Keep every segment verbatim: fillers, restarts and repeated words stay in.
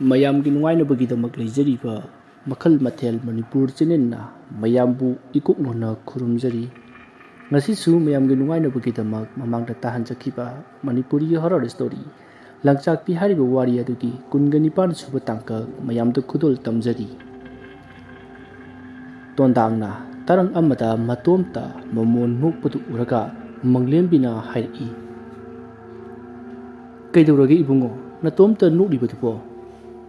ꯃꯌꯥꯝꯒꯤ ꯅꯨꯡꯉꯥꯏꯅꯕꯒꯤꯗꯃꯛ ꯂꯩꯖꯔꯤꯕ ꯃꯈꯜ ꯃꯊꯦꯜ ꯃꯅꯤꯄꯨꯔ ꯆꯦꯅꯦꯜꯅ ꯃꯌꯥꯝꯕꯨ ꯏꯀꯣꯛ ꯅꯣꯟꯅ ꯈꯨꯔꯨꯝꯖꯔꯤ꯫ ꯉꯁꯤꯁꯨ ꯃꯌꯥꯝꯒꯤ ꯅꯨꯡꯉꯥꯏꯅꯕꯒꯤꯗꯃꯛ ꯃꯃꯥꯡꯗ ꯇꯥꯍꯟꯖꯈꯤꯕ ꯃꯅꯤꯄꯨꯔꯤ ꯍꯣꯔꯔ ꯁ꯭ꯇꯣꯔꯤ ꯂꯪꯆꯥꯛꯄꯤ ꯍꯥꯏꯔꯤꯕ ꯋꯥꯔꯤ ꯑꯗꯨꯒꯤ ꯀꯨꯟꯒ ꯅꯤꯄꯥꯟ ꯁꯨꯕ ꯇꯥꯡꯀꯛ ꯃꯌꯥꯝꯗ ꯈꯨꯗꯣꯜ ꯇꯝꯖꯔꯤ꯫ ꯇꯣꯟꯗꯥꯡꯅ ꯇꯔꯪ ꯑꯃꯗ ꯃꯇꯣꯝꯇ ꯃꯃꯣꯟ ꯅꯣꯛꯄꯗꯨ ꯎꯔꯒ ꯃꯪꯂꯦꯝꯕꯤꯅ ꯍꯥꯏꯔꯛꯏ, "ꯀꯩꯗꯧꯔꯒꯦ ꯏꯕꯨꯡꯉꯣ, ꯅꯇꯣꯝꯇ ꯅꯣꯛꯂꯤꯕꯗꯨꯕꯣ?"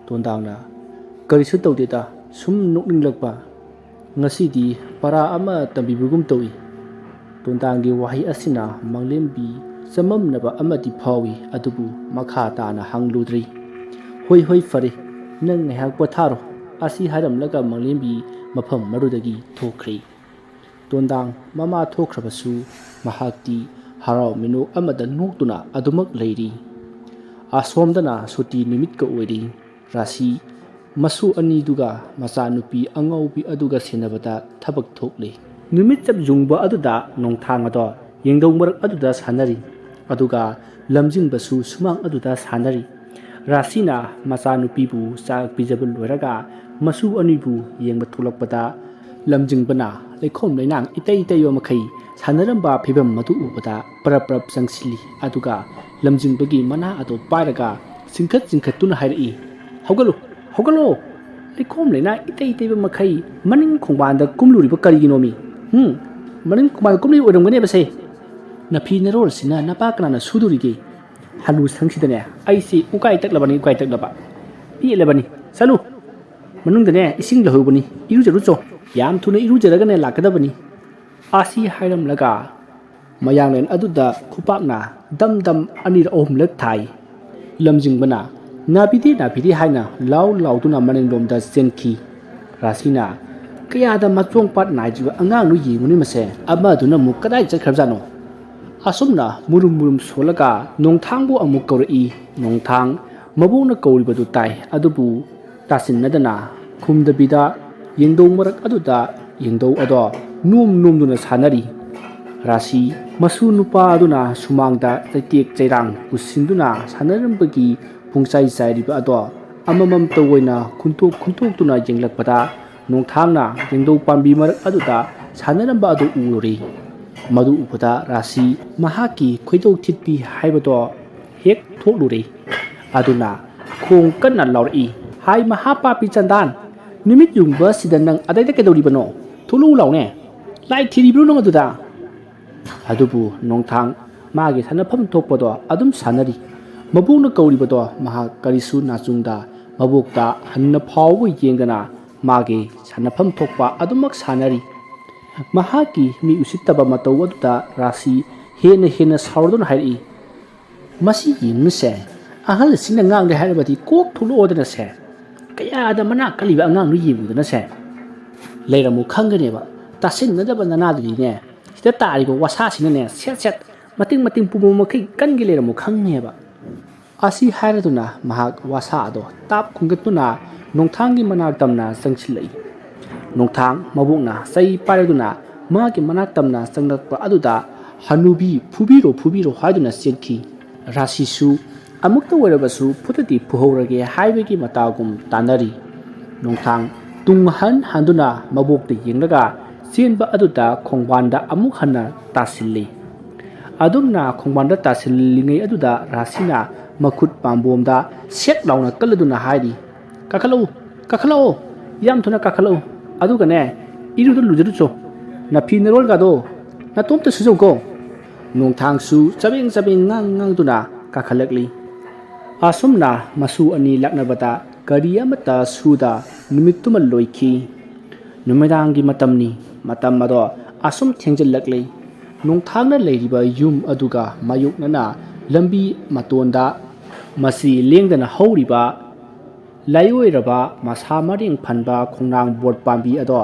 ꯇꯣꯟꯗꯥꯡꯅ, "ꯀꯔꯤꯁꯨ ꯇꯧꯗꯦꯗ, ꯁꯨꯝ ꯅꯣꯛꯅꯤꯡꯂꯛꯄ꯫ ꯉꯁꯤꯗꯤ ꯄꯔꯥ ꯑꯃ ꯇꯝꯕꯤꯕꯒꯨꯝ ꯇꯧꯏ꯫" ꯇꯣꯟꯗꯥꯡꯒꯤ ꯋꯥꯍꯩ ꯑꯁꯤꯅ ꯃꯪꯂꯦꯝꯕꯤ ꯆꯃꯝꯅꯕ ꯑꯃꯗꯤ ꯐꯥꯎꯏ, ꯑꯗꯨꯕꯨ ꯃꯈꯥ ꯇꯥꯅ ꯍꯪꯂꯨꯗ꯭ꯔꯤ꯫ "ꯍꯣꯏ, ꯍꯣꯏ, ꯐꯔꯦ, ꯅꯪ ꯉꯥꯏꯍꯥꯛ ꯄꯣꯊꯥꯔꯣ꯫" ꯑꯁꯤ ꯍꯥꯏꯔꯝꯂꯒ ꯃꯪꯂꯦꯝꯕꯤ ꯃꯐꯝ ꯑꯗꯨꯗꯒꯤ ꯊꯣꯛꯈ꯭ꯔꯦ꯫ ꯇꯣꯟꯗꯥꯡ ꯃꯃꯥ ꯊꯣꯛꯈ꯭ꯔꯕꯁꯨ ꯃꯍꯥꯛꯇꯤ ꯍꯔꯥꯎ ꯃꯤꯅꯣꯛ ꯑꯃꯗ ꯅꯣꯛꯇꯨꯅ ꯑꯗꯨꯃꯛ ꯂꯩꯔꯤ꯫ ꯑꯁꯣꯝꯗꯅ ꯁꯨꯇꯤ ꯅꯨꯃꯤꯠꯀ ꯑꯣꯏꯔꯤ꯫ ꯔꯥꯁꯤ ꯃꯁꯨ ꯑꯅꯤꯗꯨꯒ ꯃꯆꯥꯅꯨꯄꯤ ꯑꯉꯥꯎꯕꯤ ꯑꯗꯨꯒ ꯁꯦꯟꯅꯕꯗ ꯊꯕꯛ ꯊꯣꯛꯂꯤ꯫ ꯅꯨꯃꯤꯠ ꯆꯞ ꯌꯨꯡꯕ ꯑꯗꯨꯗ ꯅꯣꯡꯊꯥꯡ ꯑꯗꯣ ꯌꯦꯡꯗꯧ ꯃꯔꯛ ꯑꯗꯨꯗ ꯁꯥꯟꯅꯔꯤ, ꯑꯗꯨꯒ ꯂꯝꯖꯤꯡꯕꯁꯨ ꯁꯨꯃꯥꯡ ꯑꯗꯨꯗ ꯁꯥꯟꯅꯔꯤ꯫ ꯔꯥꯁꯤꯅ ꯃꯆꯥꯅꯨꯄꯤꯕꯨ ꯆꯥꯛ ꯄꯤꯖꯕ ꯂꯣꯏꯔꯒ ꯃꯁꯨ ꯑꯅꯤꯕꯨ ꯌꯦꯡꯕ ꯊꯣꯛꯂꯛꯄꯗ, ꯂꯝꯖꯤꯡꯕꯅ ꯂꯩꯈꯣꯝ ꯂꯩꯅꯥꯡ ꯏꯇꯩ ꯇꯩꯕ ꯃꯈꯩ ꯁꯥꯟꯅꯔꯝꯕ ꯐꯤꯕꯝ ꯑꯗꯨ ꯎꯕꯗ ꯄꯔꯞ ꯄꯔꯞ ꯆꯪꯁꯤꯜꯂꯤ꯫ ꯑꯗꯨꯒ ꯂꯝꯖꯤꯡꯕꯒꯤ ꯃꯅꯥ ꯑꯗꯨ ꯄꯥꯏꯔꯒ ꯆꯤꯡꯈꯠ ꯆꯤꯡꯈꯠꯇꯨꯅ ꯍꯥꯏꯔꯛꯏ, "ꯍꯧꯒꯠꯂꯨ, ꯍꯧꯒꯠꯂꯣ! ꯂꯩꯈꯣꯝ ꯂꯩꯅꯥꯡ ꯏꯇꯩ ꯇꯩꯕ ꯃꯈꯩ ꯃꯅꯤꯡ ꯈꯣꯡꯕꯥꯟꯗ ꯀꯨꯝꯂꯨꯔꯤꯕ ꯀꯔꯤꯒꯤꯅꯣꯃꯤ? ꯍꯨꯝ? ꯃꯅꯤꯡ ꯈꯣꯡꯕꯥꯟꯗ ꯀꯨꯝꯂꯤ ꯑꯣꯏꯔꯝꯒꯅꯦꯕꯁꯦ꯫ ꯅꯐꯤ ꯅꯔꯣꯜꯁꯤꯅ ꯅꯄꯥ ꯀꯅꯥꯅ ꯁꯨꯗꯣꯔꯤꯒꯦ? ꯍꯅꯨ ꯁꯪꯁꯤꯗꯅꯦ ꯑꯩꯁꯤ ꯎꯀꯥꯏ ꯇꯛꯂꯕꯅꯤ, ꯎꯀꯥꯏ ꯇꯛꯂꯕ꯫ ꯄꯦꯜꯂꯕꯅꯤ꯫ ꯆꯠꯂꯨ꯫ ꯃꯅꯨꯡꯗꯅꯦ ꯏꯁꯤꯡ ꯂꯧꯍꯧꯕꯅꯤ꯫ ꯏꯔꯨꯖꯔꯨꯆꯣ꯫ ꯌꯥꯝ ꯊꯨꯅ ꯏꯔꯨꯖꯔꯒꯅꯦ ꯂꯥꯛꯀꯗꯕꯅꯤ꯫" ꯑꯁꯤ ꯍꯥꯏꯔꯝꯂꯒ ꯃꯌꯥꯡꯂꯦꯟ ꯑꯗꯨꯗ ꯈꯨꯄꯥꯛꯅ ꯗꯝ ꯗꯝ ꯑꯅꯤꯔꯛ ꯑꯍꯨꯝꯂꯛ ꯊꯥꯏ꯫ ꯂꯝꯖꯤꯡꯕꯅ "ꯅꯥꯕꯤꯗꯦ, ꯅꯥꯕꯤꯗꯦ" ꯍꯥꯏꯅ ꯂꯥꯎ ꯂꯥꯎꯗꯨꯅ ꯃꯅꯤꯡꯂꯣꯝꯗ ꯆꯦꯟꯈꯤ꯫ ꯔꯥꯁꯤꯅ, "ꯀꯌꯥꯗ ꯃꯆꯣꯡ ꯄꯥꯠ ꯅꯥꯏꯗ꯭ꯔꯤꯕ ꯑꯉꯥꯡꯅꯣ ꯌꯦꯡꯉꯨꯅꯦ ꯃꯁꯦ, ꯑꯃꯗꯨꯅ ꯑꯃꯨꯛ ꯀꯗꯥꯏ ꯆꯠꯈ꯭ꯔꯕꯖꯥꯠꯅꯣ?" ꯑꯁꯨꯝꯅ ꯃꯨꯔꯨꯝ ꯃꯨꯔꯨꯝ ꯁꯣꯜꯂꯒ ꯅꯣꯡꯊꯥꯡꯕꯨ ꯑꯃꯨꯛ ꯀꯧꯔꯛꯏ꯫ ꯅꯣꯡꯊꯥꯡ ꯃꯕꯣꯛꯅ ꯀꯧꯔꯤꯕꯗꯨ ꯇꯥꯏ, ꯑꯗꯨꯕꯨ ꯇꯥꯁꯤꯟꯅꯗꯅ ꯈꯨꯝꯗꯕꯤꯗ ꯌꯦꯡꯗꯧ ꯃꯔꯛ ꯑꯗꯨꯗ ꯌꯦꯡꯗꯧ ꯑꯗꯣ ꯅꯣꯝ ꯅꯣꯝꯗꯨꯅ ꯁꯥꯟꯅꯔꯤ꯫ ꯔꯥꯁꯤ ꯃꯁꯨ ꯅꯨꯄꯥ ꯑꯗꯨꯅ ꯁꯨꯃꯥꯡꯗ ꯆꯩꯇꯦꯛ ꯆꯩꯔꯥꯡ ꯄꯨꯁꯤꯟꯗꯨꯅ ꯁꯥꯟꯅꯔꯝꯕꯒꯤ ꯄꯨꯡꯆꯥꯏ ꯆꯥꯏꯔꯤꯕ ꯑꯗꯣ ꯑꯃꯃꯝꯇ ꯑꯣꯏꯅ ꯈꯨꯟꯇꯣꯛ ꯈꯨꯟꯇꯣꯛꯇꯨꯅ ꯌꯦꯡꯂꯛꯄꯗ, ꯅꯣꯡꯊꯥꯡꯅ ꯌꯦꯡꯗꯧ ꯄꯥꯝꯕꯤ ꯃꯔꯛ ꯑꯗꯨꯗ ꯁꯥꯟꯅꯔꯝꯕ ꯑꯗꯨ ꯎꯔꯨꯔꯦ꯫ ꯃꯗꯨ ꯎꯕꯗ ꯔꯥꯁꯤ ꯃꯍꯥꯛꯀꯤ ꯈꯣꯏꯗꯧ ꯊꯤꯠꯄꯤ ꯍꯥꯏꯕꯗꯣ ꯍꯦꯛ ꯊꯣꯛꯂꯨꯔꯦ꯫ ꯑꯗꯨꯅ ꯈꯣꯡ ꯀꯟꯅ ꯂꯥꯎꯔꯛꯏ, "ꯍꯥꯏ ꯃꯍꯥꯄꯥꯄꯤ ꯆꯟꯗꯥꯟ, ꯅꯨꯃꯤꯠ ꯌꯨꯡꯕ ꯑꯁꯤꯗ ꯅꯪ ꯑꯗꯩꯗ ꯀꯩꯗꯧꯔꯤꯕꯅꯣ? ꯊꯣꯛꯂꯛꯎ ꯂꯥꯎꯅꯦ꯫ ꯂꯥꯏ ꯊꯤꯔꯤꯕ꯭ꯔꯣ ꯅꯪ ꯑꯗꯨꯗ?" ꯑꯗꯨꯕꯨ ꯅꯣꯡꯊꯥꯡ ꯃꯥꯒꯤ ꯁꯥꯟꯅꯐꯝ ꯊꯣꯛꯄꯗꯣ ꯑꯗꯨꯝ ꯁꯥꯟꯅꯔꯤ꯫ ꯃꯕꯣꯛꯅ ꯀꯧꯔꯤꯕꯗꯣ ꯃꯍꯥꯛ ꯀꯔꯤꯁꯨ ꯅꯥꯆꯨꯡꯗ ꯃꯕꯣꯛꯇ ꯍꯟꯅ ꯐꯥꯎꯕ ꯌꯦꯡꯗꯅ ꯃꯥꯒꯤ ꯁꯥꯟꯅꯐꯝ ꯊꯣꯛꯄ ꯑꯗꯨꯃꯛ ꯁꯥꯟꯅꯔꯤ꯫ ꯃꯍꯥꯛꯀꯤ ꯃꯤ ꯎꯁꯤꯠꯇꯕ ꯃꯇꯧ ꯑꯗꯨꯗ ꯔꯥꯁꯤ ꯍꯦꯟꯅ ꯍꯦꯟꯅ ꯁꯥꯎꯔꯗꯨꯅ ꯍꯥꯏꯔꯛꯏ, "ꯃꯁꯤ ꯌꯦꯡꯉꯨꯁꯦ, ꯑꯍꯜꯁꯤꯡꯅ ꯉꯥꯡꯂꯦ ꯍꯥꯏꯔꯕꯗꯤ ꯀꯣꯛ ꯊꯣꯛꯂꯛꯑꯣꯗꯅꯁꯦ, ꯀꯌꯥꯗ ꯃꯅꯥ ꯀꯜꯂꯤꯕ ꯑꯉꯥꯡꯅꯣ ꯌꯦꯡꯉꯨꯗꯅꯁꯦ, ꯂꯩꯔꯝꯃꯨ ꯈꯪꯒꯅꯦꯕ, ꯇꯥꯁꯤꯟꯅꯗꯕ ꯅꯅꯥꯗꯨꯗꯤꯅꯦ, ꯁꯤꯗ ꯇꯥꯔꯤꯕ ꯋꯥꯁꯥꯁꯤꯅꯅꯦ ꯁꯦꯠ ꯁꯦꯠ ꯃꯇꯤꯡ ꯃꯇꯤꯡ ꯄꯨꯝꯕ ꯃꯈꯩ ꯀꯟꯒꯦ ꯂꯩꯔꯝꯃꯨ ꯈꯪꯅꯦꯕ"꯫ ꯑꯁꯤ ꯍꯥꯏꯔꯗꯨꯅ ꯃꯍꯥꯛ ꯋꯥꯁꯥ ꯑꯗꯣ ꯇꯥꯞ ꯈꯨꯝꯒꯠꯇꯨꯅ ꯅꯣꯡꯊꯥꯡꯒꯤ ꯃꯅꯥꯛ ꯇꯝꯅ ꯆꯪꯁꯤꯜꯂꯛꯏ꯫ ꯅꯣꯡꯊꯥꯡ ꯃꯕꯣꯛꯅ ꯆꯩ ꯄꯥꯏꯔꯗꯨꯅ ꯃꯥꯒꯤ ꯃꯅꯥꯛ ꯇꯝꯅ ꯆꯪꯂꯛꯄ ꯑꯗꯨꯗ, "ꯍꯅꯨꯕꯤ, ꯐꯨꯕꯤꯔꯣ, ꯐꯨꯕꯤꯔꯣ" ꯍꯥꯏꯗꯨꯅ ꯆꯦꯟꯈꯤ꯫ ꯔꯥꯁꯤꯁꯨ ꯑꯃꯨꯛꯇ ꯑꯣꯏꯔꯕꯁꯨ ꯐꯨꯗꯗꯤ ꯐꯨꯍꯧꯔꯒꯦ ꯍꯥꯏꯕꯒꯤ ꯃꯇꯥꯒꯨꯝ ꯇꯥꯟꯅꯔꯤ꯫ ꯅꯣꯡꯊꯥꯡ ꯇꯨꯡ ꯍꯟ ꯍꯟꯗꯨꯅ ꯃꯕꯣꯛꯇ ꯌꯦꯡꯂꯒ ꯆꯦꯟꯕ ꯑꯗꯨꯗ ꯈꯣꯡꯕꯥꯟꯗ ꯑꯃꯨꯛ ꯍꯟꯅ ꯇꯥꯁꯤꯜꯂꯤ꯫ ꯑꯗꯨꯝꯅ ꯈꯣꯡꯕꯥꯟꯗ ꯇꯥꯁꯤꯜꯂꯤꯉꯩ ꯑꯗꯨꯗ ꯔꯥꯁꯤꯅ ꯃꯈꯨꯠ ꯄꯥꯝꯕꯣꯝꯗ ꯁꯦꯛ ꯂꯥꯎꯅ ꯀꯜꯂꯗꯨꯅ ꯍꯥꯏꯔꯤ, "ꯀꯥꯈꯠꯂꯛꯎ, ꯀꯥꯈꯠꯂꯛꯑꯣ, ꯌꯥꯝ ꯊꯨꯅ ꯀꯥꯈꯠꯂꯛꯎ꯫ ꯑꯗꯨꯒꯅꯦ, ꯏꯔꯨꯗ ꯂꯨꯖꯔꯨꯆꯣ꯫ ꯅꯐꯤ ꯅꯔꯣꯜꯒꯗꯣ ꯅꯇꯣꯝꯇ ꯁꯨꯖꯧꯀꯣ"꯫ ꯅꯣꯡꯊꯥꯡꯁꯨ ꯆꯕꯦꯡ ꯆꯕꯦꯡ ꯉꯥꯡ ꯉꯥꯡꯗꯨꯅ ꯀꯥꯈꯠꯂꯛꯂꯤ꯫ ꯑꯁꯨꯝꯅ ꯃꯁꯨ ꯑꯅꯤ ꯂꯥꯛꯅꯕꯗ ꯒꯥꯔꯤ ꯑꯃꯠꯇ ꯁꯨꯗ ꯅꯨꯃꯤꯠꯇꯨꯃ ꯂꯣꯏꯈꯤ꯫ ꯅꯨꯃꯤꯗꯥꯡꯒꯤ ꯃꯇꯝꯅꯤ꯫ ꯃꯇꯝ ꯑꯗꯣ ꯑꯁꯨꯝ ꯊꯦꯡꯖꯤꯜꯂꯛꯂꯤ꯫ ꯅꯣꯡꯊꯥꯡꯅ ꯂꯩꯔꯤꯕ ꯌꯨꯝ ꯑꯗꯨꯒ ꯃꯥꯌꯣꯛꯅꯅ ꯂꯝꯕꯤ ꯃꯇꯣꯟꯗ ꯃꯁꯤ ꯂꯦꯡꯗꯅ ꯍꯧꯔꯤꯕ ꯂꯥꯏꯑꯣꯏꯔꯕ ꯃꯁꯥ ꯃꯔꯦꯡ ꯐꯟꯕ ꯈꯣꯡꯅꯥꯡ ꯕꯣꯠ ꯄꯥꯝꯕꯤ ꯑꯗꯣ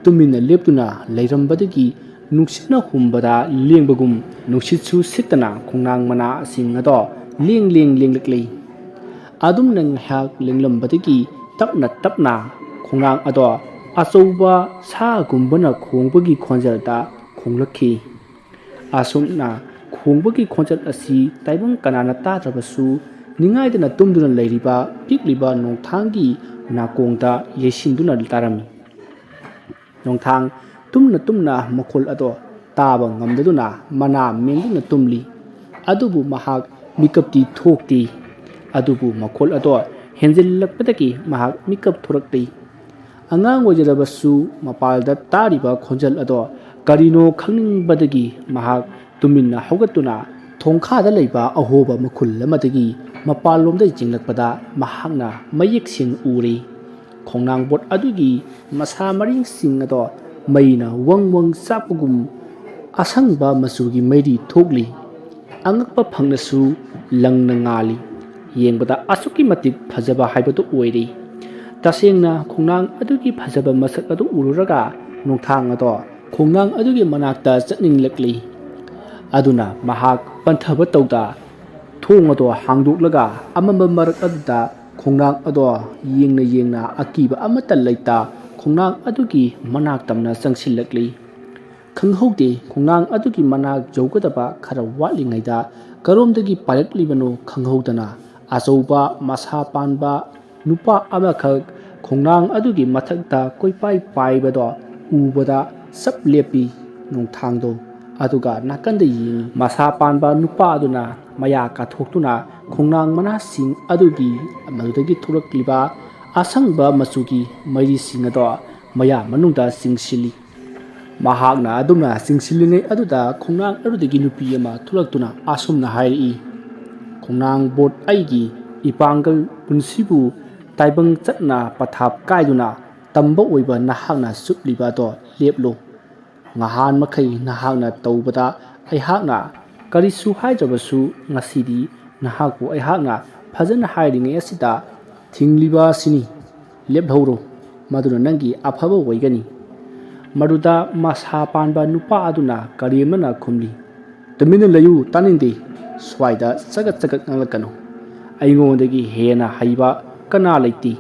ꯇꯨꯃꯤꯟꯅ ꯂꯦꯞꯇꯨꯅ ꯂꯩꯔꯝꯕꯗꯒꯤ ꯅꯨꯡꯁꯤꯠꯅ ꯍꯨꯝꯕꯗ ꯂꯦꯡꯕꯒꯨꯝ ꯅꯨꯡꯁꯤꯠꯁꯨ ꯁꯤꯠꯇꯅ ꯈꯣꯡꯅꯥꯡ ꯃꯅꯥꯁꯤꯡ ꯑꯗꯣ ꯂꯦꯡ ꯂꯦꯡ ꯂꯦꯡꯂꯛꯂꯤ꯫ ꯑꯗꯨꯝꯅ ꯉꯥꯏꯍꯥꯛ ꯂꯦꯡꯂꯝꯕꯗꯒꯤ ꯇꯞꯅ ꯇꯞꯅ ꯈꯣꯡꯅꯥꯡ ꯑꯗꯣ ꯑꯆꯧꯕ ꯁꯥꯒꯨꯝꯕꯅ ꯈꯣꯡꯕꯒꯤ ꯈꯣꯟꯖꯦꯜꯗ ꯈꯣꯡꯂꯛꯈꯤ꯫ ꯑꯁꯨꯝꯅ ꯈꯣꯡꯕꯒꯤ ꯈꯣꯟꯖꯦꯜ ꯑꯁꯤ ꯇꯥꯏꯕꯪ ꯀꯅꯥꯅ ꯇꯥꯗ꯭ꯔꯕꯁꯨ ꯅꯤꯡꯉꯥꯏꯗꯅ ꯇꯨꯝꯗꯨꯅ ꯂꯩꯔꯤꯕ ꯄꯤꯛꯂꯤꯕ ꯅꯣꯡꯊꯥꯡꯒꯤ ꯅꯥꯀꯣꯡꯗ ꯌꯩꯁꯤꯟꯗꯨꯅ ꯇꯥꯔꯝꯃꯤ꯫ ꯅꯣꯡꯊꯥꯡ ꯇꯨꯝꯅ ꯇꯨꯝꯅ ꯃꯈꯣꯜ ꯑꯗꯣ ꯇꯥꯕ ꯉꯝꯗꯗꯨꯅ ꯃꯅꯥ ꯃꯦꯟꯗꯨꯅ ꯇꯨꯝꯂꯤ꯫ ꯑꯗꯨꯕꯨ ꯃꯍꯥꯛ ꯃꯤꯀꯞꯇꯤ ꯊꯣꯛꯇꯦ꯫ ꯑꯗꯨꯕꯨ ꯃꯈꯣꯜ ꯑꯗꯣ ꯍꯦꯟꯖꯤꯜꯂꯛꯄꯗꯒꯤ ꯃꯍꯥꯛ ꯃꯤꯀꯞ ꯊꯣꯔꯛꯂꯤ꯫ ꯑꯉꯥꯡ ꯑꯣꯏꯖꯔꯕꯁꯨ ꯃꯄꯥꯜꯗ ꯇꯥꯔꯤꯕ ꯈꯣꯟꯖꯦꯜ ꯑꯗꯣ ꯀꯔꯤꯅꯣ ꯈꯪꯅꯤꯡꯕꯗꯒꯤ ꯃꯍꯥꯛ ꯇꯨꯃꯤꯟꯅ ꯍꯧꯒꯠꯇꯨꯅ ꯊꯣꯡꯈꯥꯗ ꯂꯩꯕ ꯑꯍꯣꯕ ꯃꯈꯨꯜ ꯑꯃꯗꯒꯤ ꯃꯄꯥꯟꯂꯣꯝꯗ ꯌꯦꯡꯂꯛꯄꯗ ꯃꯍꯥꯛꯅ ꯃꯌꯦꯛ ꯁꯦꯡꯅ ꯎꯔꯦ꯫ ꯈꯣꯡꯅꯥꯡ ꯕꯣꯠ ꯑꯗꯨꯒꯤ ꯃꯁꯥ ꯃꯔꯤꯡꯁꯤꯡ ꯑꯗꯣ ꯃꯩꯅ ꯋꯪ ꯋꯪ ꯆꯥꯛꯄꯒꯨꯝ ꯑꯁꯪꯕ ꯃꯆꯨꯒꯤ ꯃꯩꯔꯤ ꯊꯣꯛꯂꯤ꯫ ꯑꯉꯛꯄ ꯐꯪꯅꯁꯨ ꯂꯪꯅ ꯉꯥꯜꯂꯤ꯫ ꯌꯦꯡꯕꯗ ꯑꯁꯨꯛꯀꯤ ꯃꯇꯤꯛ ꯐꯖꯕ ꯍꯥꯏꯕꯗꯨ ꯑꯣꯏꯔꯦ꯫ ꯇꯁꯦꯡꯅ ꯈꯣꯡꯅꯥꯡ ꯑꯗꯨꯒꯤ ꯐꯖꯕ ꯃꯁꯛ ꯑꯗꯨ ꯎꯔꯨꯔꯒ ꯅꯣꯡꯊꯥꯡ ꯑꯗꯣ ꯈꯣꯡꯅꯥꯡ ꯑꯗꯨꯒꯤ ꯃꯅꯥꯛꯇ ꯆꯠꯅꯤꯡꯂꯛꯂꯤ꯫ ꯑꯗꯨꯅ ꯃꯍꯥꯛ ꯄꯟꯊꯕ ꯇꯧꯗ ꯊꯣꯡ ꯑꯗꯣ ꯍꯥꯡꯗꯣꯛꯂꯒ ꯑꯃꯝꯕ ꯃꯔꯛ ꯑꯗꯨꯗ ꯈꯣꯡꯅꯥꯡ ꯑꯗꯣ ꯌꯦꯡꯅ ꯌꯦꯡꯅ ꯑꯀꯤꯕ ꯑꯃꯠꯇ ꯂꯩꯇ ꯈꯣꯡꯅꯥꯡ ꯑꯗꯨꯒꯤ ꯃꯅꯥꯛ ꯇꯝꯅ ꯆꯪꯁꯤꯜꯂꯛꯂꯤ꯫ ꯈꯪꯍꯧꯗꯦ ꯈꯣꯡꯅꯥꯡ ꯑꯗꯨꯒꯤ ꯃꯅꯥꯛ ꯌꯧꯒꯗꯕ ꯈꯔ ꯋꯥꯠꯂꯤꯉꯩꯗ ꯀꯔꯣꯝꯗꯒꯤ ꯄꯥꯏꯔꯛꯂꯤꯕꯅꯣ ꯈꯪꯍꯧꯗꯅ ꯑꯆꯧꯕ ꯃꯁꯥ ꯄꯥꯟꯕ ꯅꯨꯄꯥ ꯑꯃꯈꯛ ꯈꯣꯡꯅꯥꯡ ꯑꯗꯨꯒꯤ ꯃꯊꯛꯇ ꯀꯣꯏꯄꯥꯏ ꯄꯥꯏꯕꯗꯣ ꯎꯕꯗ ꯆꯞ ꯂꯦꯞꯄꯤ ꯅꯣꯡꯊꯥꯡꯗꯣ꯫ ꯑꯗꯨꯒ ꯅꯥꯀꯟꯗ ꯌꯦꯡꯉꯤ꯫ ꯃꯁꯥ ꯄꯥꯟꯕ ꯅꯨꯄꯥ ꯑꯗꯨꯅ ꯃꯌꯥ ꯀꯥꯊꯣꯛꯇꯨꯅ ꯈꯣꯡꯅꯥꯡ ꯃꯅꯥꯁꯤꯡ ꯑꯗꯨꯒꯤ ꯃꯗꯨꯗꯒꯤ ꯊꯣꯛꯂꯛꯂꯤꯕ ꯑꯁꯪꯕ ꯃꯆꯨꯒꯤ ꯃꯩꯔꯤꯁꯤꯡ ꯑꯗꯣ ꯃꯌꯥ ꯃꯅꯨꯡꯗ ꯆꯤꯡꯁꯤꯜꯂꯤ꯫ ꯃꯍꯥꯛꯅ ꯑꯗꯨꯝꯅ ꯆꯤꯡꯁꯤꯜꯂꯤꯉꯩ ꯑꯗꯨꯗ ꯈꯣꯡꯅꯥꯡ ꯑꯗꯨꯗꯒꯤ ꯅꯨꯄꯤ ꯑꯃ ꯊꯣꯛꯂꯛꯇꯨꯅ ꯑꯁꯨꯝꯅ ꯍꯥꯏꯔꯛꯏ, "ꯈꯣꯡꯅꯥꯡ ꯕꯣꯠ, ꯑꯩꯒꯤ ꯏꯄꯥꯡꯒꯜ ꯄꯨꯟꯁꯤꯕꯨ ꯇꯥꯏꯕꯪ ꯆꯠꯅ ꯄꯊꯥꯞ ꯀꯥꯏꯗꯨꯅ ꯇꯝꯕ ꯑꯣꯏꯕ ꯅꯍꯥꯛꯅ ꯆꯨꯞꯂꯤꯕ ꯑꯗꯣ ꯂꯦꯞꯂꯨ꯫ ꯉꯍꯥꯟ ꯃꯈꯩ ꯅꯍꯥꯛꯅ ꯇꯧꯕꯗ ꯑꯩꯍꯥꯛꯅ ꯀꯔꯤꯁꯨ ꯍꯥꯏꯗ꯭ꯔꯕꯁꯨ ꯉꯁꯤꯗꯤ ꯅꯍꯥꯛꯄꯨ ꯑꯩꯍꯥꯛꯅ ꯐꯖꯅ ꯍꯥꯏꯔꯤꯉꯩ ꯑꯁꯤꯗ ꯊꯤꯡꯂꯤꯕ ꯑꯁꯤꯅꯤ꯫ ꯂꯦꯞꯍꯧꯔꯣ, ꯃꯗꯨꯅ ꯅꯪꯒꯤ ꯑꯐꯕ ꯑꯣꯏꯒꯅꯤ꯫" ꯃꯗꯨꯗ ꯃꯁꯥ ꯄꯥꯟꯕ ꯅꯨꯄꯥ ꯑꯗꯨꯅ ꯀꯔꯦꯝꯅꯅ ꯈꯨꯝꯂꯤ, "ꯇꯨꯃꯤꯟꯅ ꯂꯩꯌꯨ, ꯇꯥꯅꯤꯡꯗꯦ꯫ ꯁ꯭ꯋꯥꯏꯗ ꯆꯒꯠ ꯆꯒꯠ ꯉꯥꯡꯂꯛꯀꯅꯨ꯫ ꯑꯩꯉꯣꯟꯗꯒꯤ ꯍꯦꯟꯅ ꯍꯩꯕ ꯀꯅꯥ ꯂꯩꯇꯦ꯫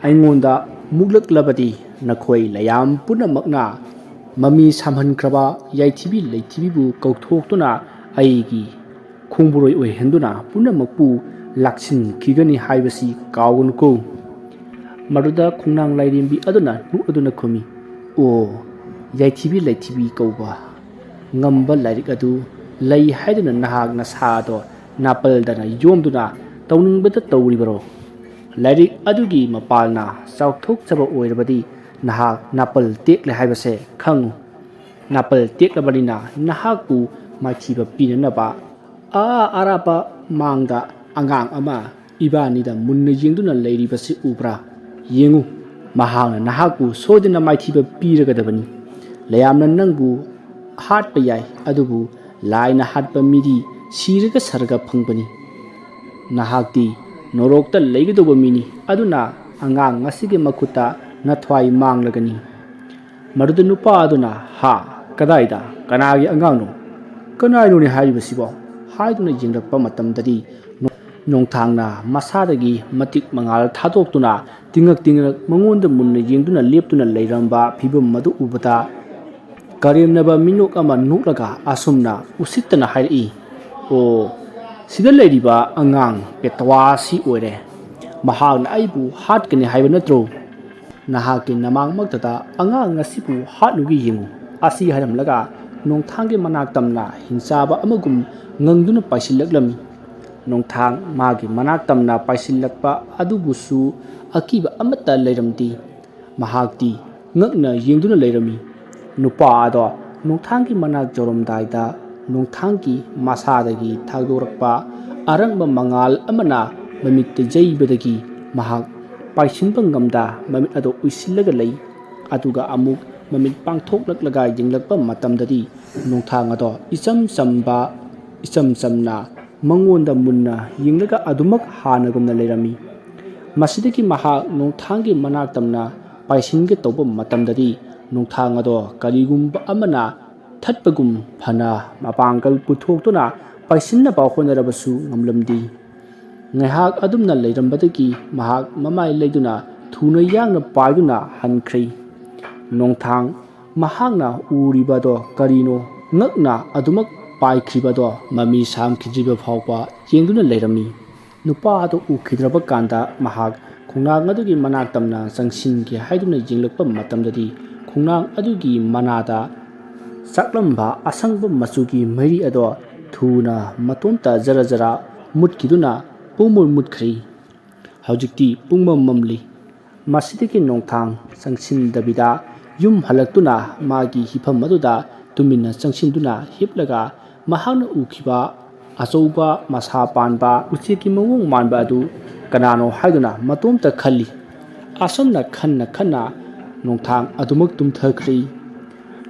ꯑꯩꯉꯣꯟꯗ ꯃꯨꯛꯂꯛꯂꯕꯗꯤ ꯅꯈꯣꯏ ꯂꯌꯥꯝ ꯄꯨꯝꯅꯃꯛꯅ ꯃꯃꯤ ꯁꯥꯝꯍꯟꯈ꯭ꯔꯕ ꯌꯥꯏꯊꯤꯕꯤ ꯂꯩꯊꯤꯕꯤꯕꯨ ꯀꯧꯊꯣꯛꯇꯨꯅ ꯑꯩꯒꯤ ꯈꯣꯡꯕꯨꯔꯣꯏ ꯑꯣꯏꯍꯟꯗꯨꯅ ꯄꯨꯝꯅꯃꯛꯄꯨ ꯂꯥꯛꯁꯤꯟꯈꯤꯒꯅꯤ ꯍꯥꯏꯕꯁꯤ ꯀꯥꯎꯒꯅꯨꯀꯣ꯫ ꯃꯗꯨꯗ ꯈꯣꯡꯅꯥꯡ ꯂꯥꯏꯔꯦꯝꯕꯤ ꯑꯗꯨꯅ ꯅꯣꯛꯂꯗꯨꯅ ꯈꯨꯝꯃꯤ, "ꯑꯣ, ꯌꯥꯏꯊꯤꯕꯤ ꯂꯥꯏꯊꯤꯕꯤ ꯀꯧꯕ ꯉꯝꯕ ꯂꯥꯏꯔꯤꯛ ꯑꯗꯨ ꯂꯩ ꯍꯥꯏꯗꯨꯅ ꯅꯍꯥꯛ ꯅꯁꯥꯗꯣ ꯅꯥꯄꯜꯗꯅ ꯌꯣꯝꯗꯨꯅ ꯇꯧꯅꯤꯡꯕꯇ ꯇꯧꯔꯤꯕꯔꯣ? ꯂꯥꯏꯔꯤꯛ ꯑꯗꯨꯒꯤ ꯃꯄꯥꯜꯅ ꯆꯥꯎꯊꯣꯛꯆꯕ ꯑꯣꯏꯔꯕꯗꯤ ꯅꯍꯥꯛ ꯅꯥꯄꯜ ꯇꯦꯛꯂꯦ ꯍꯥꯏꯕꯁꯦ ꯈꯪꯉꯨ꯫ ꯅꯥꯄꯜ ꯇꯦꯛꯂꯕꯅꯤꯅ ꯅꯍꯥꯛꯄꯨ ꯃꯥꯏꯊꯤꯕ ꯄꯤꯅꯅꯕ ꯑꯥ ꯑꯔꯥꯞꯄ ꯃꯥꯡꯗ ꯑꯉꯥꯡ ꯑꯃ ꯏꯕꯥꯅꯤꯗ ꯃꯨꯟꯅ ꯌꯦꯡꯗꯨꯅ ꯂꯩꯔꯤꯕꯁꯤ ꯎꯕ꯭ꯔꯥ? ꯌꯦꯡꯉꯨ, ꯃꯍꯥꯛꯅ ꯅꯍꯥꯛꯄꯨ ꯁꯣꯏꯗꯅ ꯃꯥꯏꯊꯤꯕ ꯄꯤꯔꯒꯗꯕꯅꯤ꯫ ꯂꯩꯌꯥꯝꯅ ꯅꯪꯕꯨ ꯍꯥꯠꯄ ꯌꯥꯏ, ꯑꯗꯨꯕꯨ ꯂꯥꯏꯅ ꯍꯥꯠꯄ ꯃꯤꯗꯤ ꯁꯤꯔꯒ ꯁꯔꯒ ꯐꯪꯕꯅꯤ꯫ ꯅꯍꯥꯛꯇꯤ ꯅꯣꯔꯣꯛꯇ ꯂꯩꯒꯗꯧꯕ ꯃꯤꯅꯤ, ꯑꯗꯨꯅ ꯑꯉꯥꯡ ꯑꯁꯤꯒꯤ ꯃꯈꯨꯠꯇ ꯅꯊ꯭ꯋꯥꯏ ꯃꯥꯡꯂꯒꯅꯤ꯫" ꯃꯗꯨꯗ ꯅꯨꯄꯥ ꯑꯗꯨꯅ, "ꯍꯥ? ꯀꯗꯥꯏꯗ? ꯀꯅꯥꯒꯤ ꯑꯉꯥꯡꯅꯣ? ꯀꯅꯥꯅꯣꯅꯦ ꯍꯥꯏꯔꯤꯕꯁꯤꯕꯣ?" ꯍꯥꯏꯗꯨꯅ ꯌꯦꯡꯂꯛꯄ ꯃꯇꯝꯗꯗꯤ, ꯅꯣ-, ꯅꯣꯡꯊꯥꯡꯅ ꯃꯁꯥꯗꯒꯤ ꯃꯇꯤꯛ ꯃꯉꯥꯜ ꯊꯥꯗꯣꯛꯇꯨꯅ ꯇꯤꯡꯉꯛ ꯇꯤꯡꯉꯛ ꯃꯉꯣꯟꯗ ꯃꯨꯟꯅ ꯌꯦꯡꯗꯨꯅ ꯂꯦꯞꯇꯨꯅ ꯂꯩꯔꯝꯕ ꯐꯤꯕꯝ ꯑꯗꯨ ꯎꯕꯗ, ꯀꯔꯦꯝꯅꯕ ꯃꯤꯅꯣꯛ ꯑꯃ ꯅꯣꯛꯂꯒ ꯑꯁꯨꯝꯅ ꯎꯁꯤꯠꯇꯅ ꯍꯥꯏꯔꯛꯏ, "ꯑꯣ, ꯁꯤꯗ ꯂꯩꯔꯤꯕ ꯑꯉꯥꯡ ꯄꯦꯇꯋꯥ ꯑꯁꯤ ꯑꯣꯏꯔꯦ꯫ ꯃꯍꯥꯛꯅ ꯑꯩꯕꯨ ꯍꯥꯠꯀꯅꯤ ꯍꯥꯏꯕ ꯅꯠꯇ꯭ꯔꯣ? ꯅꯍꯥꯛꯀꯤ ꯅꯃꯥꯡꯃꯛꯇꯗ ꯑꯉꯥꯡ ꯑꯁꯤꯕꯨ ꯍꯥꯠꯂꯨꯒꯦ ꯌꯦꯡꯉꯨ꯫" ꯑꯁꯤ ꯍꯥꯏꯔꯝꯂꯒ ꯅꯣꯡꯊꯥꯡꯒꯤ ꯃꯅꯥꯛ ꯇꯝꯅ ꯍꯤꯡꯆꯥꯕ ꯑꯃꯒꯨꯝ ꯉꯪꯗꯨꯅ ꯄꯥꯏꯁꯤꯜꯂꯛꯂꯝꯃꯤ꯫ ꯅꯣꯡꯊꯥꯡ ꯃꯥꯒꯤ ꯃꯅꯥꯛ ꯇꯝꯅ ꯄꯥꯏꯁꯤꯜꯂꯛꯄ ꯑꯗꯨꯕꯨꯁꯨ ꯑꯀꯤꯕ ꯑꯃꯠꯇ ꯂꯩꯔꯝꯗꯦ꯫ ꯃꯍꯥꯛꯇꯤ ꯉꯛꯅ ꯌꯦꯡꯗꯨꯅ ꯂꯩꯔꯝꯃꯤ꯫ ꯅꯨꯄꯥ ꯑꯗꯣ ꯅꯣꯡꯊꯥꯡꯒꯤ ꯃꯅꯥꯛ ꯌꯧꯔꯝꯗꯥꯏꯗ ꯅꯣꯡꯊꯥꯡꯒꯤ ꯃꯁꯥꯗꯒꯤ ꯊꯥꯗꯣꯔꯛꯄ ꯑꯔꯪꯕ ꯃꯉꯥꯜ ꯑꯃꯅ ꯃꯃꯤꯠꯇ ꯌꯩꯕꯗꯒꯤ ꯃꯍꯥꯛ ꯄꯥꯏꯁꯤꯟꯕ ꯉꯝꯗ ꯃꯃꯤꯠ ꯑꯗꯨ ꯎꯏꯁꯤꯜꯂꯒ ꯂꯩ꯫ ꯑꯗꯨꯒ ꯑꯃꯨꯛ ꯃꯃꯤꯠ ꯄꯥꯡꯊꯣꯛꯂꯛꯂꯒ ꯌꯦꯡꯂꯛꯄ ꯃꯇꯝꯗꯗꯤ ꯅꯣꯡꯊꯥꯡ ꯑꯗꯣ ꯏꯆꯝ ꯆꯝꯕ, ꯏꯆꯝ ꯆꯝꯅ ꯃꯉꯣꯟꯗ ꯃꯨꯟꯅ ꯌꯦꯡꯂꯒ ꯑꯗꯨꯃꯛ ꯍꯥꯟꯅꯒꯨꯝꯅ ꯂꯩꯔꯝꯃꯤ꯫ ꯃꯁꯤꯗꯒꯤ ꯃꯍꯥꯛ ꯅꯣꯡꯊꯥꯡꯒꯤ ꯃꯅꯥꯛ ꯇꯝꯅ ꯄꯥꯏꯁꯤꯟꯒꯦ ꯇꯧꯕ ꯃꯇꯝꯗꯗꯤ ꯅꯣꯡꯊꯥꯡ ꯑꯗꯣ ꯀꯔꯤꯒꯨꯝꯕ ꯑꯃꯅ ꯊꯠꯄꯒꯨꯝ ꯐꯅ ꯃꯄꯥꯡꯒꯜ ꯄꯨꯊꯣꯛꯇꯨꯅ ꯄꯥꯏꯁꯤꯟꯅꯕ ꯍꯣꯠꯅꯔꯕꯁꯨ ꯉꯝꯂꯝꯗꯦ꯫ ꯉꯥꯏꯍꯥꯛ ꯑꯗꯨꯝꯅ ꯂꯩꯔꯝꯕꯗꯒꯤ ꯃꯍꯥꯛ ꯃꯃꯥꯏ ꯂꯩꯗꯨꯅ ꯊꯨꯅ ꯌꯥꯡꯅ ꯄꯥꯏꯗꯨꯅ ꯍꯟꯈ꯭ꯔꯦ꯫ ꯅꯣꯡꯊꯥꯡ ꯃꯍꯥꯛꯅ ꯎꯔꯤꯕꯗꯣ ꯀꯔꯤꯅꯣ ꯉꯛꯅ ꯑꯗꯨꯃꯛ ꯄꯥꯏꯈ꯭ꯔꯤꯕꯗꯣ ꯃꯃꯤ ꯁꯥꯝꯈꯤꯗ꯭ꯔꯤꯕ ꯐꯥꯎꯕ ꯌꯦꯡꯗꯨꯅ ꯂꯩꯔꯝꯃꯤ꯫ ꯅꯨꯄꯥ ꯑꯗꯨ ꯎꯈꯤꯗ꯭ꯔꯕ ꯀꯥꯟꯗ ꯃꯍꯥꯛ ꯈꯣꯡꯅꯥꯡ ꯑꯗꯨꯒꯤ ꯃꯅꯥꯛ ꯇꯝꯅ ꯆꯪꯁꯤꯟꯒꯦ ꯍꯥꯏꯗꯨꯅ ꯌꯦꯡꯂꯛꯄ ꯃꯇꯝꯗꯗꯤ, ꯈꯣꯡꯅꯥꯡ ꯑꯗꯨꯒꯤ ꯃꯅꯥꯗ ꯆꯥꯛꯂꯝꯕ ꯑꯁꯪꯕ ꯃꯆꯨꯒꯤ ꯃꯩꯔꯤ ꯑꯗꯣ ꯊꯨꯅ ꯃꯇꯣꯝꯇ ꯖꯔ ꯖꯔ ꯃꯨꯠꯈꯤꯗꯨꯅ ꯄꯨꯡꯃꯨꯠ ꯃꯨꯠꯈ꯭ꯔꯦ꯫ ꯍꯧꯖꯤꯛꯇꯤ ꯄꯨꯡꯃꯝ ꯃꯝꯂꯤ꯫ ꯃꯁꯤꯗꯒꯤ ꯅꯣꯡꯊꯥꯡ ꯆꯪꯁꯤꯟꯗꯕꯤꯗ ꯌꯨꯝ ꯍꯜꯂꯛꯇꯨꯅ ꯃꯥꯒꯤ ꯍꯤꯐꯝ ꯑꯗꯨꯗ ꯇꯨꯃꯤꯟꯅ ꯆꯪꯁꯤꯟꯗꯨꯅ ꯍꯤꯞꯂꯒ ꯃꯍꯥꯛꯅ ꯎꯈꯤꯕ ꯑꯆꯧꯕ ꯃꯁꯥ ꯄꯥꯟꯕ ꯎꯆꯦꯛꯀꯤ ꯃꯑꯣꯡ ꯃꯥꯟꯕ ꯑꯗꯨ ꯀꯅꯥꯅꯣ ꯍꯥꯏꯗꯨꯅ ꯃꯇꯣꯝꯇ ꯈꯜꯂꯤ꯫ ꯑꯁꯨꯝꯅ ꯈꯟꯅ ꯈꯟꯅ ꯅꯣꯡꯊꯥꯡ ꯑꯗꯨꯃꯛ ꯇꯨꯝꯊꯈ꯭ꯔꯦ꯫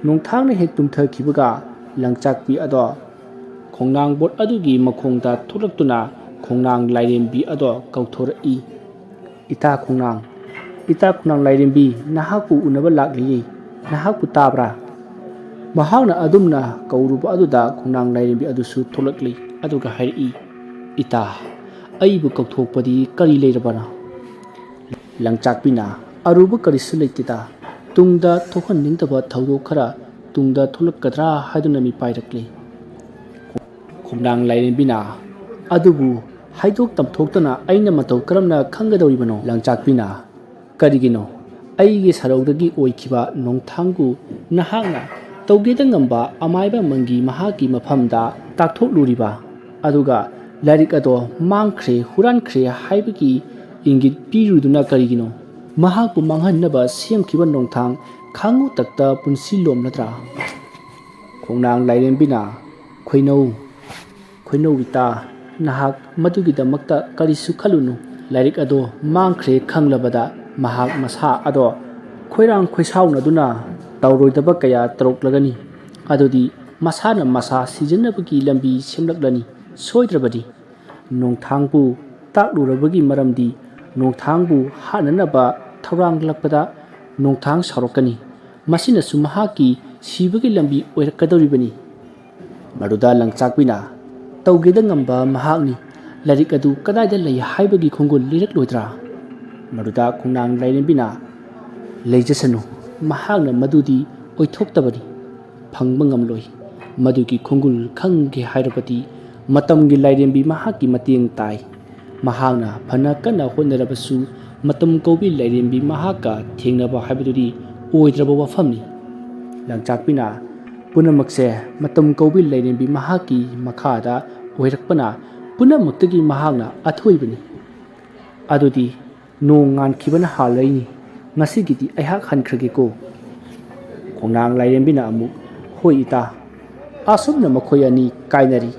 ꯅꯣꯡꯊꯥꯡꯅ ꯍꯦꯛ ꯇꯨꯝꯊꯈꯤꯕꯒ ꯂꯪꯆꯥꯛꯄꯤ ꯑꯗꯣ ꯈꯣꯡꯅꯥꯡ ꯕꯣꯠ ꯑꯗꯨꯒꯤ ꯃꯈꯣꯡꯗ ꯊꯣꯛꯂꯛꯇꯨꯅ ꯈꯣꯡꯅꯥꯡ ꯂꯥꯏꯔꯦꯝꯕꯤ ꯑꯗꯣ ꯀꯧꯊꯣꯔꯛꯏ꯫ "ꯏꯇꯥ ꯈꯣꯡꯅꯥꯡ, ꯏꯇꯥ ꯈꯣꯡꯅꯥꯡ ꯂꯥꯏꯔꯦꯝꯕꯤ, ꯅꯍꯥꯛꯄꯨ ꯎꯅꯕ ꯂꯥꯛꯂꯤꯌꯦ, ꯅꯍꯥꯛꯄꯨ ꯇꯥꯕ꯭ꯔꯥ?" ꯃꯍꯥꯛꯅ ꯑꯗꯨꯝꯅ ꯀꯧꯔꯨꯕ ꯑꯗꯨꯗ ꯈꯣꯡꯅꯥꯡ ꯂꯥꯏꯔꯦꯝꯕꯤ ꯑꯗꯨꯁꯨ ꯊꯣꯛꯂꯛꯂꯤ꯫ ꯑꯗꯨꯒ ꯍꯥꯏꯔꯛꯏ, "ꯏꯇꯥ, ꯑꯩꯕꯨ ꯀꯧꯊꯣꯛꯄꯗꯤ ꯀꯔꯤ ꯂꯩꯔꯕꯅꯣ?" ꯂꯪꯆꯥꯛꯄꯤꯅ, "ꯑꯔꯨꯕ ꯀꯔꯤꯁꯨ ꯂꯩꯇꯦꯗ, ꯇꯨꯡꯗ ꯊꯣꯛꯍꯟꯅꯤꯡꯗꯕ ꯊꯧꯗꯣꯛ ꯈꯔ ꯇꯨꯡꯗ ꯊꯣꯛꯂꯛꯀꯗ꯭ꯔꯥ ꯍꯥꯏꯗꯨꯅ ꯃꯤꯄꯥꯏꯔꯛꯂꯤ꯫" ꯈꯣꯡꯅꯥꯡ ꯂꯥꯏꯔꯦꯝꯕꯤꯅ, "ꯑꯗꯨꯕꯨ ꯍꯥꯏꯗꯣꯛ ꯇꯝꯊꯣꯛꯇꯅ ꯑꯩꯅ ꯃꯇꯧ ꯀꯔꯝꯅ ꯈꯪꯒꯗꯧꯔꯤꯕꯅꯣ?" ꯂꯪꯆꯥꯛꯄꯤꯅ, "ꯀꯔꯤꯒꯤꯅꯣ? ꯑꯩꯒꯤ ꯁꯔꯧꯗꯒꯤ ꯑꯣꯏꯈꯤꯕ ꯅꯣꯡꯊꯥꯡꯕꯨ ꯅꯍꯥꯛꯅ ꯇꯧꯒꯦꯗ ꯉꯝꯕ ꯑꯃꯥꯏꯕ ꯃꯪꯒꯤ ꯃꯍꯥꯛꯀꯤ ꯃꯐꯝꯗ ꯇꯥꯛꯊꯣꯛꯂꯨꯔꯤꯕ, ꯑꯗꯨꯒ ꯂꯥꯏꯔꯤꯛ ꯑꯗꯣ ꯃꯥꯡꯈ꯭ꯔꯦ, ꯍꯨꯔꯥꯟꯈ꯭ꯔꯦ ꯍꯥꯏꯕꯒꯤ ꯏꯪꯒꯤꯠ ꯄꯤꯔꯨꯗꯨꯅ ꯀꯔꯤꯒꯤꯅꯣ? ꯃꯍꯥꯛꯄꯨ ꯃꯥꯡꯍꯟꯅꯕ ꯁꯦꯝꯈꯤꯕ ꯅꯣꯡꯊꯥꯡ ꯈꯥꯡꯉꯨ ꯇꯛꯇ ꯄꯨꯟꯁꯤ ꯂꯣꯝꯂꯗ꯭ꯔꯥ?" ꯈꯣꯡꯅꯥꯡ ꯂꯥꯏꯔꯦꯝꯕꯤꯅ, "ꯈꯣꯏꯅꯧ, ꯈꯣꯏꯅꯧ ꯏꯇꯥ, ꯅꯍꯥꯛ ꯃꯗꯨꯒꯤꯗꯃꯛꯇ ꯀꯔꯤꯁꯨ ꯈꯜꯂꯨꯅꯨ꯫ ꯂꯥꯏꯔꯤꯛ ꯑꯗꯣ ꯃꯥꯡꯈ꯭ꯔꯦ ꯈꯪꯂꯕꯗ ꯃꯍꯥꯛ ꯃꯁꯥ ꯑꯗꯣ ꯈꯣꯏꯔꯥꯡ ꯈꯣꯏꯁꯥꯎꯅꯗꯨꯅ ꯇꯧꯔꯣꯏꯗꯕ ꯀꯌꯥ ꯇꯧꯔꯛꯂꯒꯅꯤ꯫ ꯑꯗꯨꯗꯤ ꯃꯁꯥꯅ ꯃꯁꯥ ꯁꯤꯖꯤꯟꯅꯕꯒꯤ ꯂꯝꯕꯤ ꯁꯦꯝꯂꯛꯂꯅꯤ ꯁꯣꯏꯗ꯭ꯔꯕꯗꯤ꯫ ꯅꯣꯡꯊꯥꯡꯕꯨ ꯇꯥꯛꯂꯨꯔꯕꯒꯤ ꯃꯔꯝꯗꯤ ꯅꯣꯡꯊꯥꯡꯕꯨ ꯍꯥꯠꯅꯅꯕ ꯊꯧꯔꯥꯡꯂꯛꯄꯗ ꯅꯣꯡꯊꯥꯡ ꯁꯥꯎꯔꯛꯀꯅꯤ꯫ ꯃꯁꯤꯅꯁꯨ ꯃꯍꯥꯛꯀꯤ ꯁꯤꯕꯒꯤ ꯂꯝꯕꯤ ꯑꯣꯏꯔꯛꯀꯗꯧꯔꯤꯕꯅꯤ꯫" ꯃꯗꯨꯗ ꯂꯪꯆꯥꯛꯄꯤꯅ, "ꯇꯧꯒꯦꯗ ꯉꯝꯕ ꯃꯍꯥꯛꯅꯤ꯫ ꯂꯥꯏꯔꯤꯛ ꯑꯗꯨ ꯀꯗꯥꯏꯗ ꯂꯩ ꯍꯥꯏꯕꯒꯤ ꯈꯣꯡꯒꯨꯜ ꯂꯤꯔꯛꯂꯣꯏꯗ꯭ꯔꯥ?" ꯃꯗꯨꯗ ꯈꯣꯡꯅꯥꯡ ꯂꯥꯏꯔꯦꯝꯕꯤꯅ, "ꯂꯩꯖꯁꯅꯨ, ꯃꯍꯥꯛꯅ ꯃꯗꯨꯗꯤ ꯑꯣꯏꯊꯣꯛꯇꯕꯅꯤ꯫ ꯐꯪꯕ ꯉꯝꯂꯣꯏ꯫ ꯃꯗꯨꯒꯤ ꯈꯣꯡꯒꯨꯜ ꯈꯪꯒꯦ ꯍꯥꯏꯔꯕꯗꯤ ꯃꯇꯝꯒꯤ ꯂꯥꯏꯔꯦꯝꯕꯤ ꯃꯍꯥꯛꯀꯤ ꯃꯇꯦꯡ ꯇꯥꯏ꯫ ꯃꯍꯥꯛꯅ ꯐꯅ ꯀꯟꯅ ꯍꯣꯠꯅꯔꯕꯁꯨ, ꯃꯇꯝ ꯀꯧꯕꯤ ꯂꯥꯏꯔꯦꯝꯕꯤ ꯃꯍꯥꯛꯀ ꯊꯦꯡꯅꯕ ꯍꯥꯏꯕꯗꯨꯗꯤ ꯑꯣꯏꯗ꯭ꯔꯕ ꯋꯥꯐꯝꯅꯤ꯫ ꯂꯪꯆꯥꯛꯄꯤꯅ, "ꯄꯨꯝꯅꯃꯛꯁꯦ ꯃꯇꯝ ꯀꯧꯕꯤ ꯂꯥꯏꯔꯦꯝꯕꯤ ꯃꯍꯥꯛꯀꯤ ꯃꯈꯥꯗ ꯑꯣꯏꯔꯛꯄꯅ ꯄꯨꯝꯅꯃꯛꯇꯒꯤ ꯃꯍꯥꯛꯅ ꯑꯊꯣꯏꯕꯅꯤ꯫ ꯑꯗꯨꯗꯤ ꯅꯣꯡ ꯉꯥꯟꯈꯤꯕꯅ ꯍꯥꯜꯂꯛꯏꯅꯤ꯫ ꯉꯁꯤꯒꯤꯗꯤ ꯑꯩꯍꯥꯛ ꯍꯟꯈ꯭ꯔꯒꯦꯀꯣ꯫" ꯈꯣꯡꯅꯥꯡ ꯂꯥꯏꯔꯦꯝꯕꯤꯅ ꯑꯃꯨꯛ, "ꯍꯣꯏ ꯏꯇꯥ꯫" ꯑꯁꯨꯝꯅ ꯃꯈꯣꯏ ꯑꯅꯤ ꯀꯥꯏꯅꯔꯤ꯫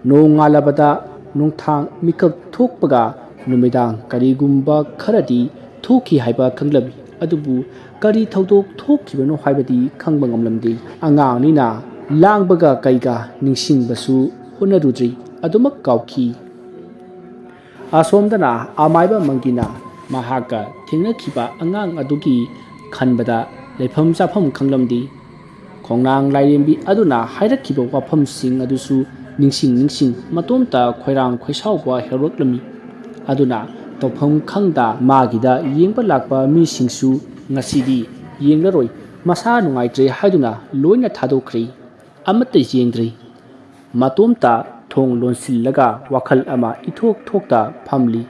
ꯅꯣꯡ ꯉꯥꯜꯂꯕꯗ ꯅꯣꯡꯊꯥꯡ ꯃꯤꯀꯞ ꯊꯣꯛꯄꯒ ꯅꯨꯃꯤꯗꯥꯡ ꯀꯔꯤꯒꯨꯝꯕ ꯈꯔꯗꯤ ꯊꯣꯛꯈꯤ ꯍꯥꯏꯕ ꯈꯪꯂꯝꯃꯤ꯫ ꯑꯗꯨꯕꯨ ꯀꯔꯤ ꯊꯧꯗꯣꯛ ꯊꯣꯛꯈꯤꯕꯅꯣ ꯍꯥꯏꯕꯗꯤ ꯈꯪꯕ ꯉꯝꯂꯝꯗꯦ꯫ ꯑꯉꯥꯡꯅꯤꯅ ꯂꯥꯡꯕꯒ ꯀꯩꯒ ꯅꯤꯡꯁꯤꯡꯕꯁꯨ ꯍꯣꯠꯅꯔꯨꯗ꯭ꯔꯤ꯫ ꯑꯗꯨꯃꯛ ꯀꯥꯎꯈꯤ꯫ ꯑꯁꯣꯝꯗꯅ ꯑꯃꯥꯏꯕ ꯃꯪꯒꯤꯅ ꯃꯍꯥꯛꯀ ꯊꯦꯡꯅꯈꯤꯕ ꯑꯉꯥꯡ ꯑꯗꯨꯒꯤ ꯈꯟꯕꯗ ꯂꯩꯐꯝ ꯆꯥꯐꯝ ꯈꯪꯂꯝꯗꯦ꯫ ꯈꯣꯡꯅꯥꯡ ꯂꯥꯏꯔꯦꯝꯕꯤ ꯑꯗꯨꯅ ꯍꯥꯏꯔꯛꯈꯤꯕ ꯋꯥꯐꯝꯁꯤꯡ ꯑꯗꯨꯁꯨ ꯅꯤꯡꯁꯤꯡ ꯅꯤꯡꯁꯤꯡ ꯃꯇꯣꯝꯇ ꯈꯣꯏꯔꯥꯡ ꯈꯣꯏꯁꯥꯎꯕ ꯍꯧꯔꯛꯂꯝꯃꯤ꯫ ꯑꯗꯨꯅ ꯇꯧꯐꯝ ꯈꯪꯗ ꯃꯥꯒꯤꯗ ꯌꯦꯡꯕ ꯂꯥꯛꯄ ꯃꯤꯁꯤꯡꯁꯨ ꯉꯁꯤꯗꯤ ꯌꯦꯡꯂꯔꯣꯏ, ꯃꯁꯥ ꯅꯨꯡꯉꯥꯏꯇ꯭ꯔꯦ ꯍꯥꯏꯗꯨꯅ ꯂꯣꯏꯅ ꯊꯥꯗꯣꯛꯈ꯭ꯔꯦ꯫ ꯑꯃꯠꯇ ꯌꯦꯡꯗ꯭ꯔꯦ꯫ ꯃꯇꯣꯝꯇ ꯊꯣꯡ ꯂꯣꯟꯁꯤꯜꯂꯒ ꯋꯥꯈꯜ ꯑꯃ ꯏꯊꯣꯛ ꯊꯣꯛꯇ ꯐꯝꯂꯤ꯫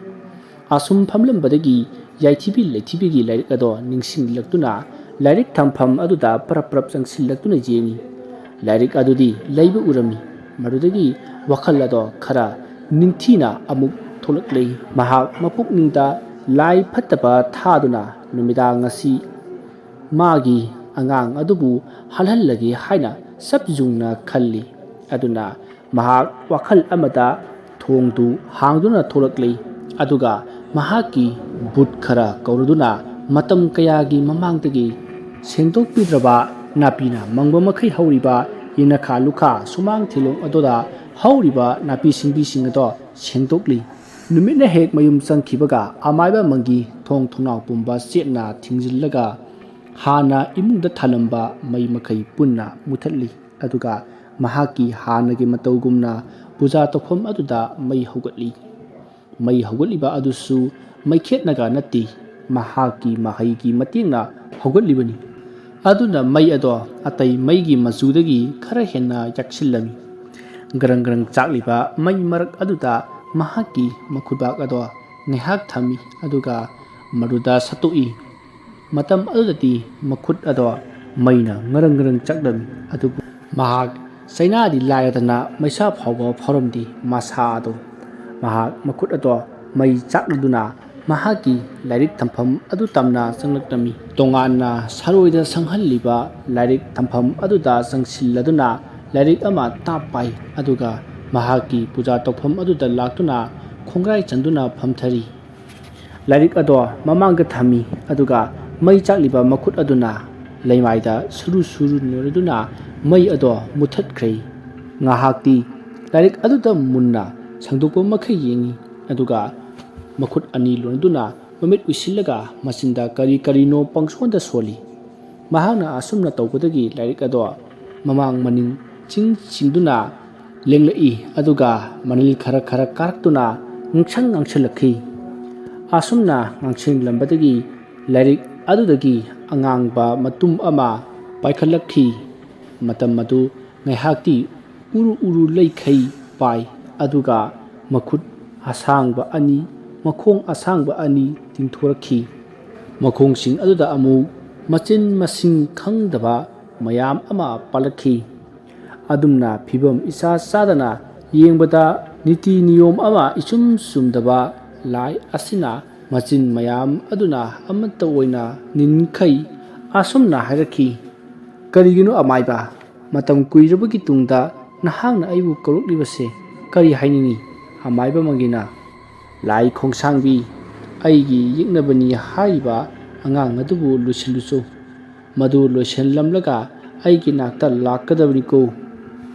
ꯑꯁꯨꯝ ꯐꯝꯂꯝꯕꯗꯒꯤ ꯌꯥꯏꯊꯤꯕꯤ ꯂꯩꯊꯤꯕꯤꯒꯤ ꯂꯥꯏꯔꯤꯛ ꯑꯗꯣ ꯅꯤꯡꯁꯤꯡꯂꯛꯇꯨꯅ ꯂꯥꯏꯔꯤꯛ ꯊꯝꯐꯝ ꯑꯗꯨꯗ ꯄꯔꯞ ꯄꯔꯞ ꯆꯪꯁꯤꯜꯂꯛꯇꯨꯅ ꯌꯦꯡꯏ꯫ ꯂꯥꯏꯔꯤꯛ ꯑꯗꯨꯗꯤ ꯂꯩꯕ ꯎꯔꯝꯃꯤ꯫ ꯃꯗꯨꯗꯒꯤ ꯋꯥꯈꯜ ꯑꯗꯣ ꯈꯔ ꯅꯤꯡꯊꯤꯅ ꯑꯃꯨꯛ ꯊꯣꯛꯂꯛꯂꯦ꯫ ꯃꯍꯥꯛ ꯃꯄꯨꯛꯅꯤꯡꯗ ꯂꯥꯏ ꯐꯠꯇꯕ ꯊꯥꯗꯨꯅ ꯅꯨꯃꯤꯗꯥꯡ ꯑꯁꯤ ꯃꯥꯒꯤ ꯑꯉꯥꯡ ꯑꯗꯨꯕꯨ ꯍꯜꯍꯜꯂꯒꯦ ꯍꯥꯏꯅ ꯁꯞ ꯌꯨꯡꯅ ꯈꯜꯂꯤ꯫ ꯑꯗꯨꯅ ꯃꯍꯥꯛ ꯋꯥꯈꯜ ꯑꯃꯗ ꯊꯣꯡꯗꯨ ꯍꯥꯡꯗꯨꯅ ꯊꯣꯛꯂꯛꯂꯤ꯫ ꯑꯗꯨꯒ ꯃꯍꯥꯛꯀꯤ ꯚꯨꯠ ꯈꯔ ꯀꯧꯔꯗꯨꯅ ꯃꯇꯝ ꯀꯌꯥꯒꯤ ꯃꯃꯥꯡꯗꯒꯤ ꯁꯦꯡꯗꯣꯛꯄꯤꯗ꯭ꯔꯕ, ꯅꯥꯄꯤꯅ ꯃꯪꯕ ꯃꯈꯩ ꯍꯧꯔꯤꯕ ꯌꯦꯅꯈꯥ ꯂꯨꯈꯥ ꯁꯨꯃꯥꯡ ꯊꯤꯂꯣꯡ ꯑꯗꯨꯗ ꯍꯧꯔꯤꯕ ꯅꯥꯄꯤ ꯁꯤꯡꯕꯤꯁꯤꯡ ꯑꯗꯣ ꯁꯦꯡꯗꯣꯛꯂꯤ꯫ ꯅꯨꯃꯤꯠꯅ ꯍꯦꯛ ꯃꯌꯨꯝ ꯆꯪꯈꯤꯕꯒ ꯑꯃꯥꯏꯕ ꯃꯪꯒꯤ ꯊꯣꯡ ꯊꯣꯡꯅꯥꯎ ꯄꯨꯝꯕ ꯆꯦꯠꯅ ꯊꯤꯡꯖꯤꯜꯂꯒ ꯍꯥꯟꯅ ꯏꯃꯨꯡꯗ ꯊꯥꯜꯂꯝꯕ ꯃꯩ ꯃꯈꯩ ꯄꯨꯟꯅ ꯃꯨꯊꯠꯂꯤ꯫ ꯑꯗꯨꯒ ꯃꯍꯥꯛꯀꯤ ꯍꯥꯟꯅꯒꯤ ꯃꯇꯧꯒꯨꯝꯅ ꯄꯨꯖꯥ ꯇꯧꯐꯝ ꯑꯗꯨꯗ ꯃꯩ ꯍꯧꯒꯠꯂꯤ꯫ ꯃꯩ ꯍꯧꯒꯠꯂꯤꯕ ꯑꯗꯨꯁꯨ ꯃꯩꯈꯦꯠꯅꯒ ꯅꯠꯇꯦ, ꯃꯍꯥꯛꯀꯤ ꯃꯍꯩꯒꯤ ꯃꯇꯦꯡꯅ ꯍꯧꯒꯠꯂꯤꯕꯅꯤ꯫ ꯑꯗꯨꯅ ꯃꯩ ꯑꯗꯣ ꯑꯇꯩ ꯃꯩꯒꯤ ꯃꯆꯨꯗꯒꯤ ꯈꯔ ꯍꯦꯟꯅ ꯌꯥꯛꯁꯤꯜꯂꯝꯃꯤ꯫ ꯒ꯭ꯔꯪ ꯒ꯭ꯔꯪ ꯆꯥꯛꯂꯤꯕ ꯃꯩ ꯃꯔꯛ ꯑꯗꯨꯗ ꯃꯍꯥꯛꯀꯤ ꯃꯈꯨꯠꯕꯥꯛ ꯑꯗꯣ ꯉꯥꯏꯍꯥꯛ ꯊꯝꯃꯤ, ꯑꯗꯨꯒ ꯃꯗꯨꯗ ꯁꯠꯇꯣꯛꯏ꯫ ꯃꯇꯝ ꯑꯗꯨꯗꯗꯤ ꯃꯈꯨꯠ ꯑꯗꯣ ꯃꯩꯅ ꯉꯔꯪ ꯉꯔꯪ ꯆꯥꯛꯂꯝꯃꯤ, ꯑꯗꯨꯕꯨ ꯃꯍꯥꯛ ꯆꯩꯅꯥꯗꯤ ꯂꯥꯏꯔꯗꯅ ꯃꯩꯁꯥ ꯐꯥꯎꯕ ꯐꯥꯎꯔꯝꯗꯦ꯫ ꯃꯁꯥ ꯑꯗꯣ, ꯃꯍꯥꯛ ꯃꯈꯨꯠ ꯑꯗꯣ ꯃꯩ ꯆꯥꯛꯂꯗꯨꯅ ꯃꯍꯥꯛꯀꯤ ꯂꯥꯏꯔꯤꯛ ꯊꯝꯐꯝ ꯑꯗꯨ ꯇꯝꯅ ꯆꯪꯂꯛꯂꯝꯃꯤ꯫ ꯇꯣꯉꯥꯟꯅ ꯁꯔꯣꯏꯗ ꯁꯪꯍꯜꯂꯤꯕ ꯂꯥꯏꯔꯤꯛ ꯊꯝꯐꯝ ꯑꯗꯨꯗ ꯆꯪꯁꯤꯜꯂꯗꯨꯅ ꯂꯥꯏꯔꯤꯛ ꯑꯃ ꯇꯥꯞ ꯄꯥꯏ, ꯑꯗꯨꯒ ꯃꯍꯥꯛꯀꯤ ꯄꯨꯖꯥ ꯇꯧꯐꯝ ꯑꯗꯨꯗ ꯂꯥꯛꯇꯨꯅ ꯈꯣꯡꯒ꯭ꯔꯥꯏ ꯆꯟꯗꯨꯅ ꯐꯝꯊꯔꯤ꯫ ꯂꯥꯏꯔꯤꯛ ꯑꯗꯣ ꯃꯃꯥꯡꯗ ꯊꯝꯃꯤ, ꯑꯗꯨꯒ ꯃꯩ ꯆꯥꯛꯂꯤꯕ ꯃꯈꯨꯠ ꯑꯗꯨꯅ ꯂꯩꯃꯥꯏꯗ ꯁꯨꯔꯨ ꯁꯨꯔꯨ ꯅꯣꯏꯔꯗꯨꯅ ꯃꯩ ꯑꯗꯣ ꯃꯨꯊꯠꯈ꯭ꯔꯦ꯫ ꯉꯥꯏꯍꯥꯛꯇꯤ ꯂꯥꯏꯔꯤꯛ ꯑꯗꯨꯗ ꯃꯨꯟꯅ ꯁꯟꯗꯣꯛꯄ ꯃꯈꯩ ꯌꯦꯡꯏ, ꯑꯗꯨꯒ ꯃꯈꯨꯠ ꯑꯅꯤ ꯂꯣꯟꯗꯨꯅ ꯃꯃꯤꯠ ꯎꯏꯁꯤꯜꯂꯒ ꯃꯆꯤꯟꯗ ꯀꯔꯤ ꯀꯔꯤꯅꯣ ꯄꯪꯁꯣꯟꯗ ꯁꯣꯜꯂꯤ꯫ ꯃꯍꯥꯛꯅ ꯑꯁꯨꯝꯅ ꯇꯧꯕꯗꯒꯤ ꯂꯥꯏꯔꯤꯛ ꯑꯗꯣ ꯃꯃꯥꯡ ꯃꯅꯤꯡ ꯆꯤꯡ ꯆꯤꯡꯗꯨꯅ ꯂꯦꯡꯂꯛꯏ, ꯑꯗꯨꯒ ꯃꯅꯤꯜ ꯈꯔ ꯈꯔ ꯀꯥꯔꯛꯇꯨꯅ ꯉꯥꯡꯁꯪ ꯉꯥꯡꯁꯤꯜꯂꯛꯈꯤ꯫ ꯑꯁꯨꯝꯅ ꯉꯥꯡꯁꯤꯜꯂꯝꯕꯗꯒꯤ ꯂꯥꯏꯔꯤꯛ ꯑꯗꯨꯗꯒꯤ ꯑꯉꯥꯡꯕ ꯃꯇꯨꯝ ꯑꯃ ꯄꯥꯏꯈꯠꯂꯛꯈꯤ꯫ ꯃꯇꯝ ꯑꯗꯨ ꯉꯥꯏꯍꯥꯛꯇꯤ ꯎꯔꯨ ꯎꯔꯨ ꯂꯩꯈꯩ ꯄꯥꯏ, ꯑꯗꯨꯒ ꯃꯈꯨꯠ ꯑꯁꯥꯡꯕ ꯑꯅꯤ, ꯃꯈꯣꯡ ꯑꯁꯥꯡꯕ ꯑꯅꯤ ꯇꯤꯡꯊꯣꯔꯛꯈꯤ꯫ ꯃꯈꯣꯡꯁꯤꯡ ꯑꯗꯨꯗ ꯑꯃꯨꯛ ꯃꯆꯤꯟ ꯃꯁꯤꯡ ꯈꯪꯗꯕ ꯃꯌꯥꯝ ꯑꯃ ꯄꯥꯜꯂꯛꯈꯤ꯫ ꯑꯗꯨꯝꯅ ꯐꯤꯕꯝ ꯏꯆꯥ ꯆꯥꯗꯅ ꯌꯦꯡꯕꯗ ꯅꯤꯇꯤ ꯅꯤꯌꯣꯝ ꯑꯃ ꯏꯆꯨꯝ ꯆꯨꯝꯗꯕ ꯂꯥꯏ ꯑꯁꯤꯅ ꯃꯆꯤꯟ ꯃꯌꯥꯝ ꯑꯗꯨꯅ ꯑꯃꯠꯇ ꯑꯣꯏꯅ ꯅꯤꯟꯈꯩ ꯑꯁꯨꯝꯅ ꯍꯥꯏꯔꯛꯈꯤ, "ꯀꯔꯤꯒꯤꯅꯣ ꯑꯃꯥꯏꯕ? ꯃꯇꯝ ꯀꯨꯏꯔꯕꯒꯤ ꯇꯨꯡꯗ ꯅꯍꯥꯛꯅ ꯑꯩꯕꯨ ꯀꯧꯔꯛꯂꯤꯕꯁꯦ ꯀꯔꯤ ꯍꯥꯏꯅꯤꯡꯏ?" ꯑꯃꯥꯏꯕ ꯃꯪꯒꯤꯅ, "ꯂꯥꯏ ꯈꯣꯡꯁꯥꯡꯕꯤ, ꯑꯩꯒꯤ ꯌꯦꯛꯅꯕꯅꯤ ꯍꯥꯏꯔꯤꯕ ꯑꯉꯥꯡ ꯑꯗꯨꯕꯨ ꯂꯣꯏꯁꯤꯜꯂꯨꯆꯣ꯫ ꯃꯗꯨ ꯂꯣꯏꯁꯤꯜꯂꯝꯂꯒ ꯑꯩꯒꯤ ꯅꯥꯛꯇ ꯂꯥꯛꯀꯗꯕꯅꯤꯀꯣ꯫"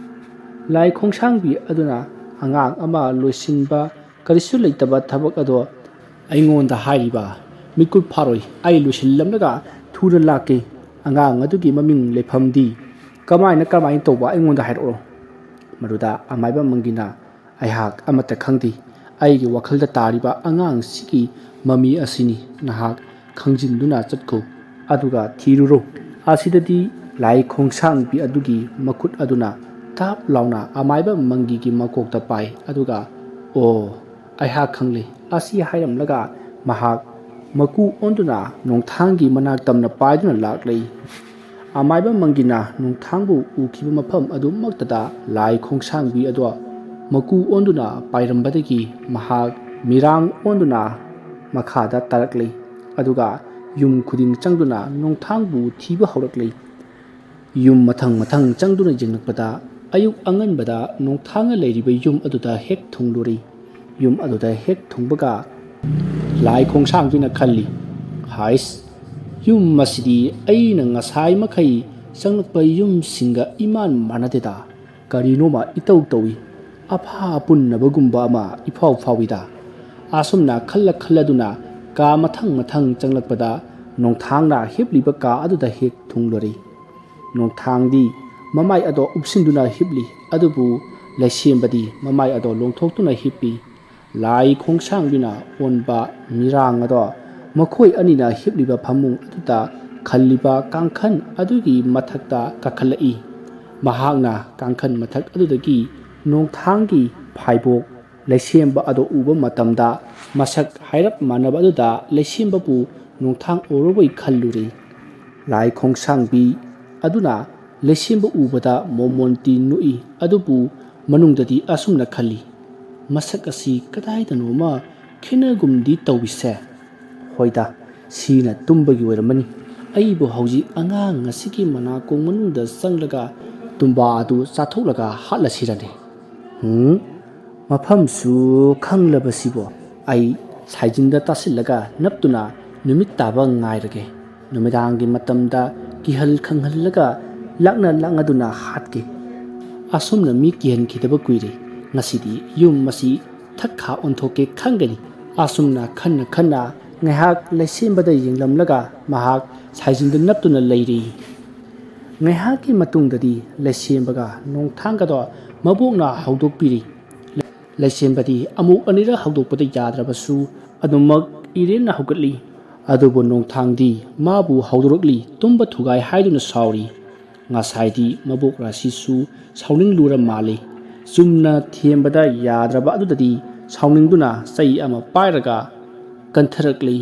ꯂꯥꯏ ꯈꯣꯡꯁꯥꯡꯕꯤ ꯑꯗꯨꯅ ꯑꯉꯥꯡ ꯑꯃ ꯂꯣꯏꯁꯤꯟꯕ ꯀꯔꯤꯁꯨ ꯂꯩꯇꯕ ꯊꯕꯛ ꯑꯗꯣ ꯑꯩꯉꯣꯟꯗ ꯍꯥꯏꯔꯤꯕ, "ꯃꯤꯀꯨꯞ ꯐꯥꯔꯣꯏ, ꯑꯩ ꯂꯣꯏꯁꯤꯜꯂꯝꯂꯒ ꯊꯨꯅ ꯂꯥꯛꯀꯦ꯫ ꯑꯉꯥꯡ ꯑꯗꯨꯒꯤ ꯃꯃꯤꯡ ꯂꯩꯐꯝꯗꯤ ꯀꯃꯥꯏꯅ, ꯀꯃꯥꯏꯅ ꯇꯧꯕ ꯑꯩꯉꯣꯟꯗ ꯍꯥꯏꯔꯛꯑꯣ꯫" ꯃꯗꯨꯗ ꯑꯃꯥꯏꯕ ꯃꯪꯒꯤꯅ, "ꯑꯩꯍꯥꯛ ꯑꯃꯠꯇ ꯈꯪꯗꯦ꯫ ꯑꯩꯒꯤ ꯋꯥꯈꯜꯗ ꯇꯥꯔꯤꯕ ꯑꯉꯥꯡꯁꯤꯒꯤ ꯃꯃꯤ ꯑꯁꯤꯅꯤ ꯅꯍꯥꯛ ꯈꯪꯖꯤꯟꯗꯨꯅ ꯆꯠꯈꯣ, ꯑꯗꯨꯒ ꯊꯤꯔꯨꯔꯣ꯫" ꯑꯁꯤꯗꯗꯤ ꯂꯥꯏ ꯈꯣꯡꯁꯥꯡꯕꯤ ꯑꯗꯨꯒꯤ ꯃꯈꯨꯠ ꯑꯗꯨꯅ ꯇꯥꯞ ꯂꯥꯎꯅ ꯑꯃꯥꯏꯕ ꯃꯪꯒꯤꯒꯤ ꯃꯀꯣꯛꯇ ꯄꯥꯏ, ꯑꯗꯨꯒ "ꯑꯣ, ꯑꯩꯍꯥꯛ ꯈꯪꯂꯦ" ꯑꯁꯤ ꯍꯥꯏꯔꯝꯂꯒ ꯃꯍꯥꯛ ꯃꯀꯨ ꯑꯣꯟꯗꯨꯅ ꯅꯣꯡꯊꯥꯡꯒꯤ ꯃꯅꯥꯛ ꯇꯝꯅ ꯄꯥꯏꯗꯨꯅ ꯂꯥꯛꯂꯦ꯫ ꯑꯃꯥꯏꯕ ꯃꯪꯒꯤꯅ ꯅꯣꯡꯊꯥꯡꯕꯨ ꯎꯈꯤꯕ ꯃꯐꯝ ꯑꯗꯨꯃꯛꯇꯗ ꯂꯥꯏ ꯈꯣꯡꯁꯥꯡꯕꯤ ꯑꯗꯣ ꯃꯀꯨ ꯑꯣꯟꯗꯨꯅ ꯄꯥꯏꯔꯝꯕꯗꯒꯤ ꯃꯍꯥꯛ ꯃꯤꯔꯥꯡ ꯑꯣꯟꯗꯨꯅ ꯃꯈꯥꯗ ꯇꯥꯔꯛꯂꯦ꯫ ꯑꯗꯨꯒ ꯌꯨꯝ ꯈꯨꯗꯤꯡ ꯆꯪꯗꯨꯅ ꯅꯣꯡꯊꯥꯡꯕꯨ ꯊꯤꯕ ꯍꯧꯔꯛꯂꯦ꯫ ꯌꯨꯝ ꯃꯊꯪ ꯃꯊꯪ ꯆꯪꯗꯨꯅ ꯌꯦꯡꯂꯛꯄꯗ ꯑꯌꯨꯛ ꯑꯉꯟꯕꯗ ꯅꯣꯡꯊꯥꯡꯅ ꯂꯩꯔꯤꯕ ꯌꯨꯝ ꯑꯗꯨꯗ ꯍꯦꯛ ꯊꯨꯡꯂꯨꯔꯦ꯫ ꯌꯨꯝ ꯑꯗꯨꯗ ꯍꯦꯛ ꯊꯨꯡꯕꯒ ꯂꯥꯏ ꯈꯣꯡꯁꯥꯡꯕꯤꯅ ꯈꯜꯂꯤ, "ꯍꯥꯏꯁ, ꯌꯨꯝ ꯑꯁꯤꯗꯤ ꯑꯩꯅ ꯉꯁꯥꯏ ꯃꯈꯩ ꯆꯪꯂꯛꯄ ꯌꯨꯝꯁꯤꯡꯒ ꯏꯃꯥꯟ ꯃꯥꯟꯅꯗꯦꯗ꯫ ꯀꯔꯤꯅꯣꯃ ꯏꯇꯧ ꯇꯧꯏ꯫ ꯑꯐꯥ ꯑꯄꯨꯟꯅꯕꯒꯨꯝꯕ ꯑꯃ ꯏꯐꯥꯎ ꯐꯥꯎꯏꯗ"꯫ ꯑꯁꯨꯝꯅ ꯈꯜꯂ ꯈꯜꯂꯗꯨꯅ ꯀꯥ ꯃꯊꯪ ꯃꯊꯪ ꯆꯪꯂꯛꯄꯗ ꯅꯣꯡꯊꯥꯡꯅ ꯍꯤꯞꯂꯤꯕ ꯀꯥ ꯑꯗꯨꯗ ꯍꯦꯛ ꯊꯨꯡꯂꯨꯔꯦ꯫ ꯅꯣꯡꯊꯥꯡꯗꯤ ꯃꯃꯥꯏ ꯑꯗꯣ ꯎꯞꯁꯤꯟꯗꯨꯅ ꯍꯤꯞꯂꯤ, ꯑꯗꯨꯕꯨ ꯂꯩꯁꯦꯝꯕꯗꯤ ꯃꯃꯥꯏ ꯑꯗꯣ ꯂꯣꯡꯊꯣꯛꯇꯨꯅ ꯍꯤꯞꯄꯤ꯫ ꯂꯥꯏ ꯈꯣꯡꯁꯥꯡꯕꯤꯅ ꯑꯣꯟꯕ ꯃꯤꯔꯥꯡ ꯑꯗꯣ ꯃꯈꯣꯏ ꯑꯅꯤꯅ ꯍꯤꯞꯂꯤꯕ ꯐꯃꯨꯡ ꯑꯗꯨꯗ ꯈꯜꯂꯤꯕ ꯀꯥꯡꯈꯟ ꯑꯗꯨꯒꯤ ꯃꯊꯛꯇ ꯀꯥꯈꯠꯂꯛꯏ꯫ ꯃꯍꯥꯛꯅ ꯀꯥꯡꯈꯟ ꯃꯊꯛ ꯑꯗꯨꯗꯒꯤ ꯅꯣꯡꯊꯥꯡꯒꯤ ꯐꯥꯏꯕꯣꯛ ꯂꯩꯁꯦꯝꯕ ꯑꯗꯨ ꯎꯕ ꯃꯇꯝꯗ, ꯃꯁꯛ ꯍꯥꯏꯔꯞ ꯃꯥꯟꯅꯕ ꯑꯗꯨꯗ ꯂꯩꯁꯦꯝꯕꯕꯨ ꯅꯣꯡꯊꯥꯡ ꯎꯔꯨꯕꯩ ꯈꯜꯂꯨꯔꯦ꯫ ꯂꯥꯏ ꯈꯣꯡꯁꯥꯡꯕꯤ ꯑꯗꯨꯅ ꯂꯩꯁꯦꯝꯕ ꯎꯕꯗ ꯃꯣꯃꯣꯟꯇꯤ ꯅꯣꯛꯏ, ꯑꯗꯨꯕꯨ ꯃꯅꯨꯡꯗꯗꯤ ꯑꯁꯨꯝꯅ ꯈꯜꯂꯤ, "ꯃꯁꯛ ꯑꯁꯤ ꯀꯗꯥꯏꯗꯅꯣꯃ ꯈꯦꯠꯅꯒꯨꯝꯗꯤ ꯇꯧꯏꯁꯦ꯫ ꯍꯣꯏꯗ, ꯁꯤꯅ ꯇꯨꯝꯕꯒꯤ ꯑꯣꯏꯔꯝꯃꯅꯤ꯫ ꯑꯩꯕꯨ ꯍꯧꯖꯤꯛ ꯑꯉꯥꯡ ꯑꯁꯤꯒꯤ ꯃꯅꯥꯀꯣꯡ ꯃꯅꯨꯡꯗ ꯆꯪꯂꯒ ꯇꯨꯝꯕꯥ ꯑꯗꯨ ꯆꯥꯊꯣꯛꯂꯒ ꯍꯥꯠꯂꯁꯤꯔꯅꯦ꯫ ꯍꯨꯝ, ꯃꯐꯝꯁꯨ ꯈꯪꯂꯕꯁꯤꯕꯣ꯫ ꯑꯩ ꯁꯥꯏꯖꯤꯟꯗ ꯇꯥꯁꯤꯜꯂꯒ ꯅꯞꯇꯨꯅ ꯅꯨꯃꯤꯠ ꯇꯥꯕ ꯉꯥꯏꯔꯒꯦ꯫ ꯅꯨꯃꯤꯗꯥꯡꯒꯤ ꯃꯇꯝꯗ ꯀꯤꯍꯜ ꯈꯪꯍꯜꯂꯒ ꯂꯥꯛꯅ ꯂꯥꯛꯅꯗꯨꯅ ꯍꯥꯠꯀꯦ꯫ ꯑꯁꯨꯝꯅ ꯃꯤ ꯀꯤꯍꯟꯈꯤꯗꯕ ꯀꯨꯏꯔꯦ꯫ ꯉꯁꯤꯗꯤ ꯌꯨꯝ ꯑꯁꯤ ꯊꯛꯈꯥ ꯑꯣꯟꯊꯣꯛꯀꯦ ꯈꯪꯒꯅꯤ"꯫ ꯑꯁꯨꯝꯅ ꯈꯟꯅ ꯈꯟꯅ ꯉꯥꯏꯍꯥꯛ ꯂꯩꯁꯦꯝꯕꯗ ꯌꯦꯡꯂꯝꯂꯒ ꯃꯍꯥꯛ ꯁꯥꯏꯖꯤꯟꯗ ꯅꯞꯇꯨꯅ ꯂꯩꯔꯤ꯫ ꯉꯥꯏꯍꯥꯛꯀꯤ ꯃꯇꯨꯡꯗꯗꯤ ꯂꯩꯁꯦꯝꯕꯒ ꯅꯣꯡꯊꯥꯡꯒꯗꯣ ꯃꯕꯣꯛꯅ ꯍꯧꯗꯣꯛꯄꯤꯔꯤ꯫ ꯂꯩꯁꯦꯝꯕꯗꯤ ꯑꯃꯨꯛ ꯑꯅꯤꯔꯛ ꯍꯧꯗꯣꯛꯄꯗ ꯌꯥꯗ꯭ꯔꯕꯁꯨ ꯑꯗꯨꯃꯛ ꯏꯔꯦꯟꯅ ꯍꯧꯒꯠꯂꯤ꯫ ꯑꯗꯨꯕꯨ ꯅꯣꯡꯊꯥꯡꯗꯤ ꯃꯥꯕꯨ ꯍꯧꯗꯣꯔꯛꯂꯤ ꯇꯨꯝꯕ ꯊꯨꯒꯥꯏ ꯍꯥꯏꯗꯨꯅ ꯁꯥꯎꯔꯤ꯫ ꯉꯁꯥꯏꯗꯤ ꯃꯕꯣꯛ ꯔꯥꯁꯤꯁꯨ ꯁꯥꯎꯅꯤꯡꯂꯨꯔ ꯃꯥꯜꯂꯤ꯫ ꯆꯨꯝꯅ ꯊꯦꯝꯕꯗ ꯌꯥꯗ꯭ꯔꯕ ꯑꯗꯨꯗꯗꯤ ꯁꯥꯎꯅꯤꯡꯗꯨꯅ ꯆꯩ ꯑꯃ ꯄꯥꯏꯔꯒ ꯀꯟꯊꯔꯛꯂꯤ꯫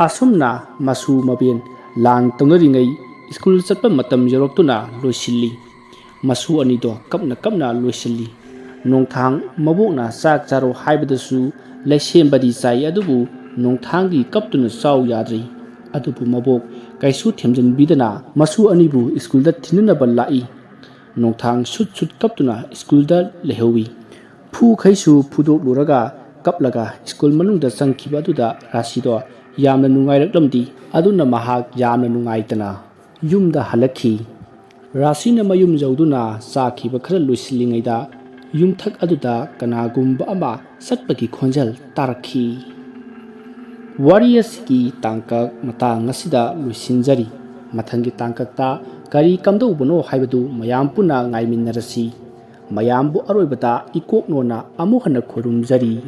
ꯑꯁꯨꯝꯅ ꯃꯁꯨ ꯃꯕꯦꯟ ꯂꯥꯟ ꯇꯧꯅꯔꯤꯉꯩ ꯁ꯭ꯀꯨꯜ ꯆꯠꯄ ꯃꯇꯝ ꯌꯧꯔꯛꯇꯨꯅ ꯂꯣꯏꯁꯤꯜꯂꯤ꯫ ꯃꯁꯨ ꯑꯅꯤꯗꯣ ꯀꯞꯅ ꯀꯞꯅ ꯂꯣꯏꯁꯤꯜꯂꯤ꯫ ꯅꯣꯡꯊꯥꯡ ꯃꯕꯣꯛꯅ ꯆꯥꯛ ꯆꯥꯔꯣ ꯍꯥꯏꯕꯗꯁꯨ ꯂꯩꯁꯦꯝꯕꯗꯤ ꯆꯥꯏ, ꯑꯗꯨꯕꯨ ꯅꯣꯡꯊꯥꯡꯒꯤ ꯀꯞꯇꯨꯅ ꯆꯥꯎ ꯌꯥꯗ꯭ꯔꯤ꯫ ꯑꯗꯨꯕꯨ ꯃꯕꯣꯛ ꯀꯩꯁꯨ ꯊꯦꯝꯖꯤꯟꯕꯤꯗꯅ ꯃꯁꯨ ꯑꯅꯤꯕꯨ ꯁ꯭ꯀꯨꯜꯗ ꯊꯤꯟꯅꯅꯕ ꯂꯥꯛꯏ꯫ ꯅꯣꯡꯊꯥꯡ ꯁꯨꯠ ꯁꯨꯠ ꯀꯞꯇꯨꯅ ꯁ꯭ꯀꯨꯜꯗ ꯂꯩꯍꯧꯏ꯫ ꯐꯨꯈꯩꯁꯨ ꯐꯨꯗꯣꯛꯂꯨꯔꯒ ꯀꯞꯂꯒ ꯁ꯭ꯀꯨꯜ ꯃꯅꯨꯡꯗ ꯆꯪꯈꯤꯕ ꯑꯗꯨꯗ ꯔꯥꯁꯤꯗꯣ ꯌꯥꯝꯅ ꯅꯨꯡꯉꯥꯏꯔꯛꯂꯝꯗꯦ꯫ ꯑꯗꯨꯅ ꯃꯍꯥꯛ ꯌꯥꯝꯅ ꯅꯨꯡꯉꯥꯏꯇꯅ ꯌꯨꯝꯗ ꯍꯜꯂꯛꯈꯤ꯫ ꯔꯥꯁꯤꯅ ꯃꯌꯨꯝ ꯌꯧꯗꯨꯅ ꯆꯥꯈꯤꯕ ꯈꯔ ꯂꯣꯏꯁꯤꯜꯂꯤꯉꯩꯗ ꯌꯨꯝꯊꯛ ꯑꯗꯨꯗ ꯀꯅꯥꯒꯨꯝꯕ ꯑꯃ ꯆꯠꯄꯒꯤ ꯈꯣꯟꯖꯦꯜ ꯇꯥꯔꯛꯈꯤ꯫ ꯋꯥꯔꯤ ꯑꯁꯤꯒꯤ ꯇꯥꯡꯀꯛ ꯃꯇꯥꯡ ꯑꯁꯤꯗ ꯂꯣꯏꯁꯤꯟꯖꯔꯤ꯫ ꯃꯊꯪꯒꯤ ꯇꯥꯡꯀꯛꯇ ꯀꯔꯤ ꯀꯝꯗꯧꯕꯅꯣ ꯍꯥꯏꯕꯗꯨ ꯃꯌꯥꯝ ꯄꯨꯟꯅ ꯉꯥꯏꯃꯤꯟꯅꯔꯁꯤ꯫ ꯃꯌꯥꯝꯕꯨ ꯑꯔꯣꯏꯕꯗ ꯏꯀꯣꯛꯅꯣꯅ ꯑꯃꯨꯛ ꯍꯟꯅ ꯈꯨꯔꯨꯝꯖꯔꯤ꯫